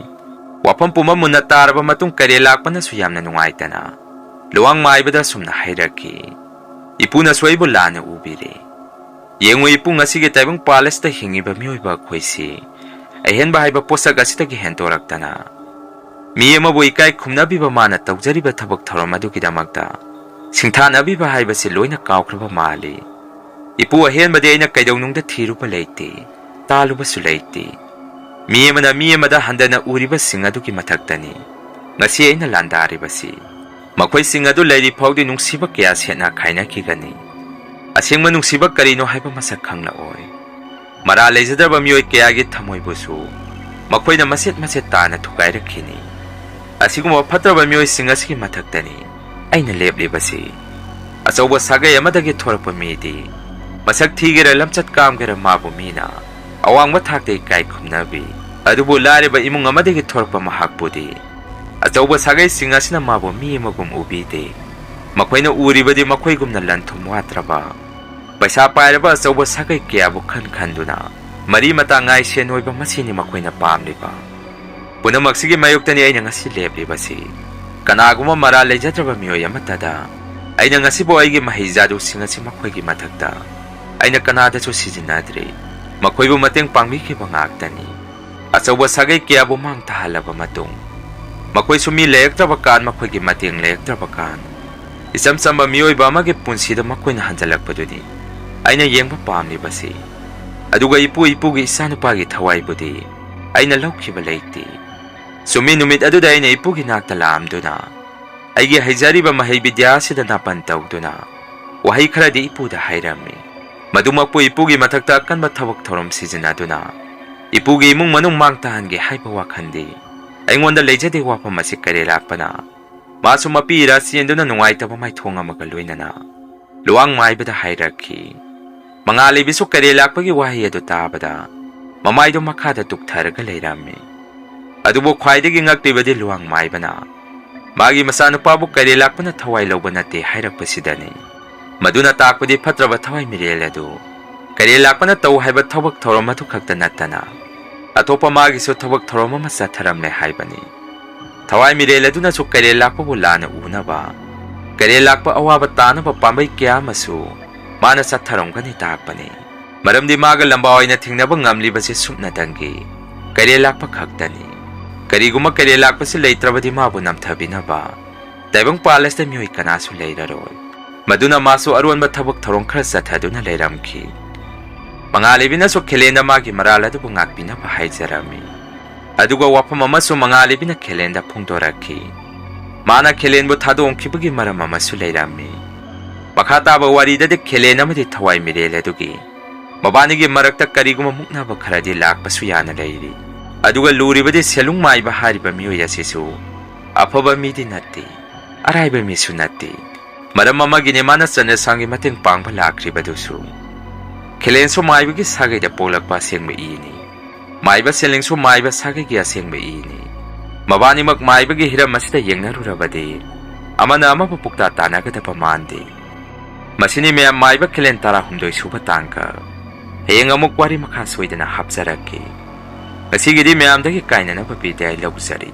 ꯋꯥꯐꯝ ꯄꯨꯝꯕ ꯃꯨꯟꯅ ꯇꯥꯔꯕ ꯃꯇꯨꯡ ꯀꯩꯔꯦꯜ ꯂꯥꯛꯄꯅꯁꯨ ꯌꯥꯝꯅ ꯅꯨꯡꯉꯥꯏꯇꯅ ꯂꯨꯋꯥꯡ ꯃꯥꯏꯕꯗ ꯑꯁꯨꯝꯅ ꯍꯥꯏꯔꯛꯈꯤ, "ꯏꯄꯨꯅꯁꯨ ꯑꯩꯕꯨ ꯂꯥꯟꯅ ꯎꯕꯤꯔꯦ꯫ ꯌꯦꯡꯉꯨ ꯏꯄꯨ, ꯉꯁꯤꯒꯤ ꯇꯥꯏꯕꯪ ꯄꯥꯜ ꯑꯁꯤꯗ ꯍꯤꯡꯉꯤꯕ ꯃꯤꯑꯣꯏꯕ ꯑꯩꯈꯣꯏꯁꯤ ꯑꯍꯦꯟꯕ ꯍꯥꯏꯕ ꯄꯣꯠꯁꯛ ꯑꯁꯤꯗꯒꯤ ꯍꯦꯟꯗꯣꯔꯛꯇꯅ ꯃꯤ ꯑꯃꯕꯨ ꯏꯀꯥꯏ ꯈꯨꯝꯅꯕꯤꯕ ꯃꯥꯅ ꯇꯧꯖꯔꯤꯕ ꯊꯕꯛ ꯊꯧꯔꯝ ꯑꯗꯨꯒꯤꯗꯃꯛꯇ ꯁꯤꯡꯊꯥꯅꯕꯤꯕ ꯍꯥꯏꯕꯁꯤ ꯂꯣꯏꯅ ꯀꯥꯎꯈ꯭ꯔꯕ ꯃꯥꯜꯂꯤ꯫ ꯏꯄꯨ ꯑꯍꯦꯟꯕꯗꯤ ꯑꯩꯅ ꯀꯩꯗꯧꯅꯨꯡꯗ ꯊꯤꯔꯨꯕ ꯂꯩꯇꯦ, ꯇꯥꯜꯂꯨꯕꯁꯨ ꯂꯩꯇꯦ꯫ ꯃꯤ ꯑꯃꯅ ꯃꯤ ꯑꯃꯗ ꯍꯟꯗꯅ ꯎꯔꯤꯕꯁꯤꯡ ꯑꯗꯨꯒꯤ ꯃꯊꯛꯇꯅꯤ ꯉꯁꯤ ꯑꯩꯅ ꯂꯥꯟꯗꯥꯔꯤꯕꯁꯤ꯫ ꯃꯈꯣꯏꯁꯤꯡ ꯑꯗꯨ ꯂꯩꯔꯤ ꯐꯥꯎꯗꯤ ꯅꯨꯡꯁꯤꯕ ꯀꯌꯥ ꯁꯦꯠꯅ ꯈꯥꯏꯅꯈꯤꯒꯅꯤ꯫ ꯑꯁꯦꯡꯕ ꯅꯨꯡꯁꯤꯕ ꯀꯔꯤꯅꯣ ꯍꯥꯏꯕ ꯃꯁꯛ ꯈꯪꯂꯛꯑꯣꯏ꯫ ꯃꯔꯥꯜ ꯂꯩꯖꯗ꯭ꯔꯕ ꯃꯤꯑꯣꯏ ꯀꯌꯥꯒꯤ ꯊꯃꯣꯏꯕꯨꯁꯨ ꯃꯈꯣꯏꯅ ꯃꯆꯦꯠ ꯃꯆꯦꯠ ꯇꯥꯅ ꯊꯨꯒꯥꯏꯔꯛꯈꯤꯅꯤ꯫ ꯑꯁꯤꯒꯨꯝꯕ ꯐꯠꯇ꯭ꯔꯕ ꯃꯤꯑꯣꯏꯁꯤꯡ ꯑꯁꯤꯒꯤ ꯃꯊꯛꯇꯅꯤ ꯑꯩꯅ ꯂꯦꯞꯂꯤꯕꯁꯤ꯫ ꯑꯆꯧꯕ ꯁꯥꯒꯩ ꯑꯃꯗꯒꯤ ꯊꯣꯔꯛꯄ ꯃꯤꯗꯤ ꯃꯁꯛ ꯊꯤꯒꯦꯔꯥ ꯂꯝꯆꯠ ꯀꯥꯝꯒꯦꯔꯥ ꯃꯥꯕꯨ ꯃꯤꯅ ꯑꯋꯥꯡꯕ ꯊꯥꯛꯇ ꯏꯀꯥꯏ ꯈꯨꯝꯅꯕꯤ꯫ ꯑꯗꯨꯕꯨ ꯂꯥꯏꯔꯕ ꯏꯃꯨꯡ ꯑꯃꯗꯒꯤ ꯊꯣꯔꯛꯄ ꯃꯍꯥꯛꯄꯨꯗꯤ ꯑꯆꯧꯕ ꯁꯥꯒꯩꯁꯤꯡ ꯑꯁꯤꯅ ꯃꯥꯕꯨ ꯃꯤ ꯑꯃꯒꯨꯝ ꯎꯕꯤꯗꯦ꯫ ꯃꯈꯣꯏꯅ ꯎꯔꯤꯕꯗꯤ ꯃꯈꯣꯏꯒꯨꯝꯅ ꯂꯟ ꯊꯨꯝ ꯋꯥꯠꯇ꯭ꯔꯕ, ꯄꯩꯁꯥ ꯄꯥꯏꯔꯕ ꯑꯆꯧꯕ ꯁꯥꯒꯩ ꯀꯌꯥꯕꯨ ꯈꯟ ꯈꯟꯗꯨꯅ ꯃꯔꯤ ꯃꯇꯥ ꯉꯥꯏ ꯁꯦꯟ ꯑꯣꯏꯕ ꯃꯁꯤꯅꯤ ꯃꯈꯣꯏꯅ ꯄꯥꯝꯂꯤꯕ꯫ ꯄꯨꯝꯅꯃꯛꯁꯤꯒꯤ ꯃꯥꯌꯣꯛꯇꯅꯤ ꯑꯩꯅ ꯉꯁꯤ ꯂꯦꯞꯂꯤꯕꯁꯤ꯫ ꯀꯅꯥꯒꯨꯝꯕ ꯃꯔꯥꯜ ꯂꯩꯖꯗ꯭ꯔꯕ ꯃꯤꯑꯣꯏ ꯑꯃꯠꯇꯗ ꯑꯩꯅ ꯉꯁꯤꯕꯨ ꯑꯩꯒꯤ ꯃꯍꯩ ꯖꯥꯗꯨꯁꯤꯡ ꯑꯁꯤ ꯃꯈꯣꯏꯒꯤ ꯃꯊꯛꯇ ꯑꯩꯅ ꯀꯅꯥꯗꯁꯨ ꯁꯤꯖꯤꯟꯅꯗ꯭ꯔꯤ꯫ ꯃꯈꯣꯏꯕꯨ ꯃꯇꯦꯡ ꯄꯥꯡꯕꯤꯈꯤꯕ ꯉꯥꯛꯇꯅꯤ꯫ ꯑꯆꯧꯕ ꯁꯥꯒꯩ ꯀꯌꯥꯕꯨ ꯃꯥꯡ ꯊꯥꯍꯜꯂꯕ ꯃꯇꯨꯡ, ꯃꯈꯣꯏꯁꯨ ꯃꯤ ꯂꯩꯔꯛꯇ꯭ꯔꯕ ꯀꯥꯟ, ꯃꯈꯣꯏꯒꯤ ꯃꯇꯦꯡ ꯂꯩꯔꯛꯇ꯭ꯔꯕ ꯀꯥꯟ, ꯏꯆꯝ ꯆꯝꯕ ꯃꯤꯑꯣꯏꯕ ꯑꯃꯒꯤ ꯄꯨꯟꯁꯤꯗ ꯃꯈꯣꯏꯅ ꯍꯟꯖꯜꯂꯛꯄꯗꯨꯅꯤ ꯑꯩꯅ ꯌꯦꯡꯕ ꯄꯥꯝꯂꯤꯕꯁꯤ꯫ ꯑꯗꯨꯒ ꯏꯄꯨ ꯏꯄꯨꯒꯤ ꯏꯆꯥꯅꯨꯄꯥꯒꯤ ꯊꯋꯥꯏꯕꯨꯗꯤ ꯑꯩꯅ ꯂꯧꯈꯤꯕ ꯂꯩꯇꯦ꯫ ꯆꯨꯝꯃꯤ, ꯅꯨꯃꯤꯠ ꯑꯗꯨꯗ ꯑꯩꯅ ꯏꯄꯨꯒꯤ ꯅꯥꯛꯇ ꯂꯥꯛꯑꯝꯗꯨꯅ ꯑꯩꯒꯤ ꯍꯩꯖꯔꯤꯕ ꯃꯍꯩ ꯕꯤꯗ꯭ꯌꯥꯁꯤꯗ ꯅꯥꯄꯟ ꯇꯧꯗꯨꯅ ꯋꯥꯍꯩ ꯈꯔꯗꯤ ꯏꯄꯨꯗ ꯍꯥꯏꯔꯝꯃꯤ꯫ ꯃꯗꯨꯃꯛꯄꯨ ꯏꯄꯨꯒꯤ ꯃꯊꯛꯇ ꯑꯀꯟꯕ ꯊꯕꯛ ꯊꯧꯔꯝ ꯁꯤꯖꯤꯟꯅꯗꯨꯅ ꯏꯄꯨꯒꯤ ꯏꯃꯨꯡ ꯃꯅꯨꯡ ꯃꯥꯡ ꯇꯥꯍꯟꯒꯦ ꯍꯥꯏꯕ ꯋꯥꯈꯜꯗꯤ ꯑꯩꯉꯣꯟꯗ ꯂꯩꯖꯗꯦ꯫ ꯋꯥꯐꯝ ꯑꯁꯤ ꯀꯩꯔꯦꯜ ꯂꯥꯛꯄꯅ ꯃꯥꯁꯨ ꯃꯄꯤ ꯏꯔꯥ ꯆꯦꯟꯗꯨꯅ ꯅꯨꯡꯉꯥꯏꯇꯕ ꯃꯥꯏꯊꯣꯡ ꯑꯃꯒ ꯂꯣꯏꯅꯅ ꯂꯨꯋꯥꯡ ꯃꯥꯏꯕꯗ ꯍꯥꯏꯔꯛꯈꯤ꯫ ꯃꯉꯥꯜ ꯂꯩꯕꯤꯁꯨ ꯀꯩꯔꯦꯜ ꯂꯥꯛꯄꯒꯤ ꯋꯥꯍꯩ ꯑꯗꯨ ꯇꯥꯕꯗ ꯃꯃꯥꯏꯗꯨ ꯃꯈꯥꯗ ꯇꯨꯛꯊꯔꯒ ꯂꯩꯔꯝꯃꯤ꯫ ꯑꯗꯨꯕꯨ ꯈ꯭ꯋꯥꯏꯗꯒꯤ ꯉꯛꯂꯤꯕꯗꯤ ꯂꯨꯋꯥꯡ ꯃꯥꯏꯕꯅ ꯃꯥꯒꯤ ꯃꯆꯥꯅꯨꯄꯥꯕꯨ ꯀꯩꯔꯦꯜ ꯂꯥꯛꯄꯅ ꯊꯋꯥꯏ ꯂꯧꯕ ꯅꯠꯇꯦ ꯍꯥꯏꯔꯛꯄꯁꯤꯗꯅꯤ꯫ ꯃꯗꯨꯅ ꯇꯥꯛꯄꯗꯤ ꯐꯠꯇ꯭ꯔꯕ ꯊꯋꯥꯏ ꯃꯤꯔꯦꯜ ꯑꯗꯨ ꯀꯩꯔꯦꯜ ꯂꯥꯛꯄꯅ ꯇꯧ ꯍꯥꯏꯕ ꯊꯕꯛ ꯊꯧꯔꯝ ꯑꯗꯨ ꯈꯛꯇ ꯅꯠꯇꯅ ꯑꯇꯣꯞꯄ ꯃꯥꯒꯤꯁꯨ ꯊꯕꯛ ꯊꯧꯔꯝ ꯑꯃ ꯆꯠꯊꯔꯝꯂꯦ ꯍꯥꯏꯕꯅꯤ꯫ ꯊꯋꯥꯏ ꯃꯤꯔꯦꯜ ꯑꯗꯨꯅꯁꯨ ꯀꯩꯔꯦꯜ ꯂꯥꯛꯄꯕꯨ ꯂꯥꯟꯅ ꯎꯅꯕ, ꯀꯩꯔꯦꯜ ꯂꯥꯛꯄ ꯑꯋꯥꯕ ꯇꯥꯅꯕ ꯄꯥꯝꯕꯩ ꯀꯌꯥ ꯑꯃꯁꯨ ꯃꯥꯅ ꯆꯠꯊꯔꯝꯒꯅꯤ ꯇꯥꯛꯄꯅꯤ꯫ ꯃꯔꯝꯗꯤ ꯃꯥꯒ ꯂꯝꯕꯥ ꯑꯣꯏꯅ ꯊꯦꯡꯅꯕ ꯉꯝꯂꯤꯕꯁꯤ ꯁꯨꯞꯅꯇꯪꯒꯤ ꯀꯩꯔꯦꯜ ꯂꯥꯛꯄ ꯈꯛꯇꯅꯤ꯫ ꯀꯔꯤꯒꯨꯝꯕ ꯀꯩꯔꯦꯜ ꯂꯥꯛꯄꯁꯤ ꯂꯩꯇ꯭ꯔꯕꯗꯤ ꯃꯥꯕꯨ ꯅꯝꯊꯕꯤꯅꯕ ꯇꯥꯏꯕꯪ ꯄꯥꯜ ꯑꯁꯤꯗ ꯃꯤꯑꯣꯏ ꯀꯅꯥꯁꯨ ꯂꯩꯔꯔꯣꯏ꯫ ꯃꯗꯨꯅ ꯃꯥꯁꯨ ꯑꯔꯣꯟꯕ ꯊꯕꯛ ꯊꯧꯔꯝ ꯈꯔ ꯆꯠꯊꯗꯨꯅ ꯂꯩꯔꯝꯈꯤ꯫ ꯃꯉꯥꯜ ꯂꯩꯕꯤꯅꯁꯨ ꯈꯦꯂꯦꯟꯗ ꯃꯥꯒꯤ ꯃꯔꯥꯜ ꯑꯗꯨꯕꯨ ꯉꯥꯛꯄꯤꯅꯕ ꯍꯥꯏꯖꯔꯝꯃꯤ꯫ ꯑꯗꯨꯒ ꯋꯥꯐꯝ ꯑꯃꯁꯨ ꯃꯉꯥꯜ ꯂꯩꯕꯤꯅ ꯈꯦꯂꯦꯟꯗ ꯐꯣꯡꯗꯣꯔꯛꯈꯤ꯫ ꯃꯥꯅ ꯈꯦꯂꯦꯟꯕꯨ ꯊꯥꯗꯣꯛꯈꯤꯕꯒꯤ ꯃꯔꯝ ꯑꯃꯁꯨ ꯂꯩꯔꯝꯃꯤ꯫ ꯃꯈꯥ ꯇꯥꯕ ꯋꯥꯔꯤꯗꯗꯤ ꯈꯦꯂꯦꯟ ꯑꯃꯗꯤ ꯊꯋꯥꯏ ꯃꯤꯔꯦꯜ ꯑꯗꯨꯒꯤ ꯃꯕꯥꯅꯤꯒꯤ ꯃꯔꯛꯇ ꯀꯔꯤꯒꯨꯝꯕ ꯃꯨꯛꯅꯕ ꯈꯔꯗꯤ ꯂꯥꯛꯄꯁꯨ ꯌꯥꯅ ꯂꯩꯔꯤ꯫ ꯑꯗꯨꯒ ꯂꯨꯔꯤꯕꯗꯤ ꯁꯦꯂꯨꯡ ꯃꯥꯏꯕ ꯍꯥꯏꯔꯤꯕ ꯃꯤꯑꯣꯏ ꯑꯁꯤꯁꯨ ꯑꯐꯕ ꯃꯤꯗꯤ ꯅꯠꯇꯦ, ꯑꯔꯥꯏꯕ ꯃꯤꯁꯨ ꯅꯠꯇꯦ꯫ ꯃꯔꯝ ꯑꯃꯒꯤꯅꯤ ꯃꯥꯅ ꯆꯟꯗ꯭ꯔꯁꯥꯡꯒꯤ ꯃꯇꯦꯡ ꯄꯥꯡꯕ ꯂꯥꯛꯈ꯭ꯔꯤꯕꯗꯨꯁꯨ꯫ ꯈꯦꯂꯦꯟꯁꯨ ꯃꯥꯏꯕꯒꯤ ꯁꯥꯒꯩꯗ ꯄꯣꯛꯂꯛꯄ ꯑꯁꯦꯡꯕ ꯏꯅꯤ꯫ ꯃꯥꯏꯕ ꯁꯦꯂꯤꯡꯁꯨ ꯃꯥꯏꯕ ꯁꯥꯒꯩꯒꯤ ꯑꯁꯦꯡꯕ ꯏꯅꯤ꯫ ꯃꯕꯥꯅꯤꯃꯛ ꯃꯥꯏꯕꯒꯤ ꯍꯤꯔꯝ ꯑꯁꯤꯗ ꯌꯦꯡꯅꯔꯨꯔꯕꯗꯤ ꯑꯃꯅ ꯑꯃꯕꯨ ꯄꯨꯛꯇꯥ ꯇꯥꯟꯅꯒꯗꯕ ꯃꯥꯟꯗꯦ꯫ ꯃꯁꯤꯅꯤ ꯃꯌꯥꯝ ꯃꯥꯏꯕ ꯈꯦꯂꯦꯟ ꯇꯔꯥꯍꯨꯝꯗꯣꯏ ꯁꯨꯕ ꯇꯥꯡꯀꯛ꯫ ꯍꯌꯦꯡ ꯑꯃꯨꯛ ꯋꯥꯔꯤ ꯃꯈꯥ ꯁꯣꯏꯗꯅ ꯍꯥꯞꯆꯔꯛꯀꯦ꯫ ꯉꯁꯤꯒꯤꯗꯤ ꯃꯌꯥꯝꯗꯒꯤ ꯀꯥꯏꯅꯅꯕ ꯕꯤꯗꯥꯏ ꯂꯧꯖꯔꯤ꯫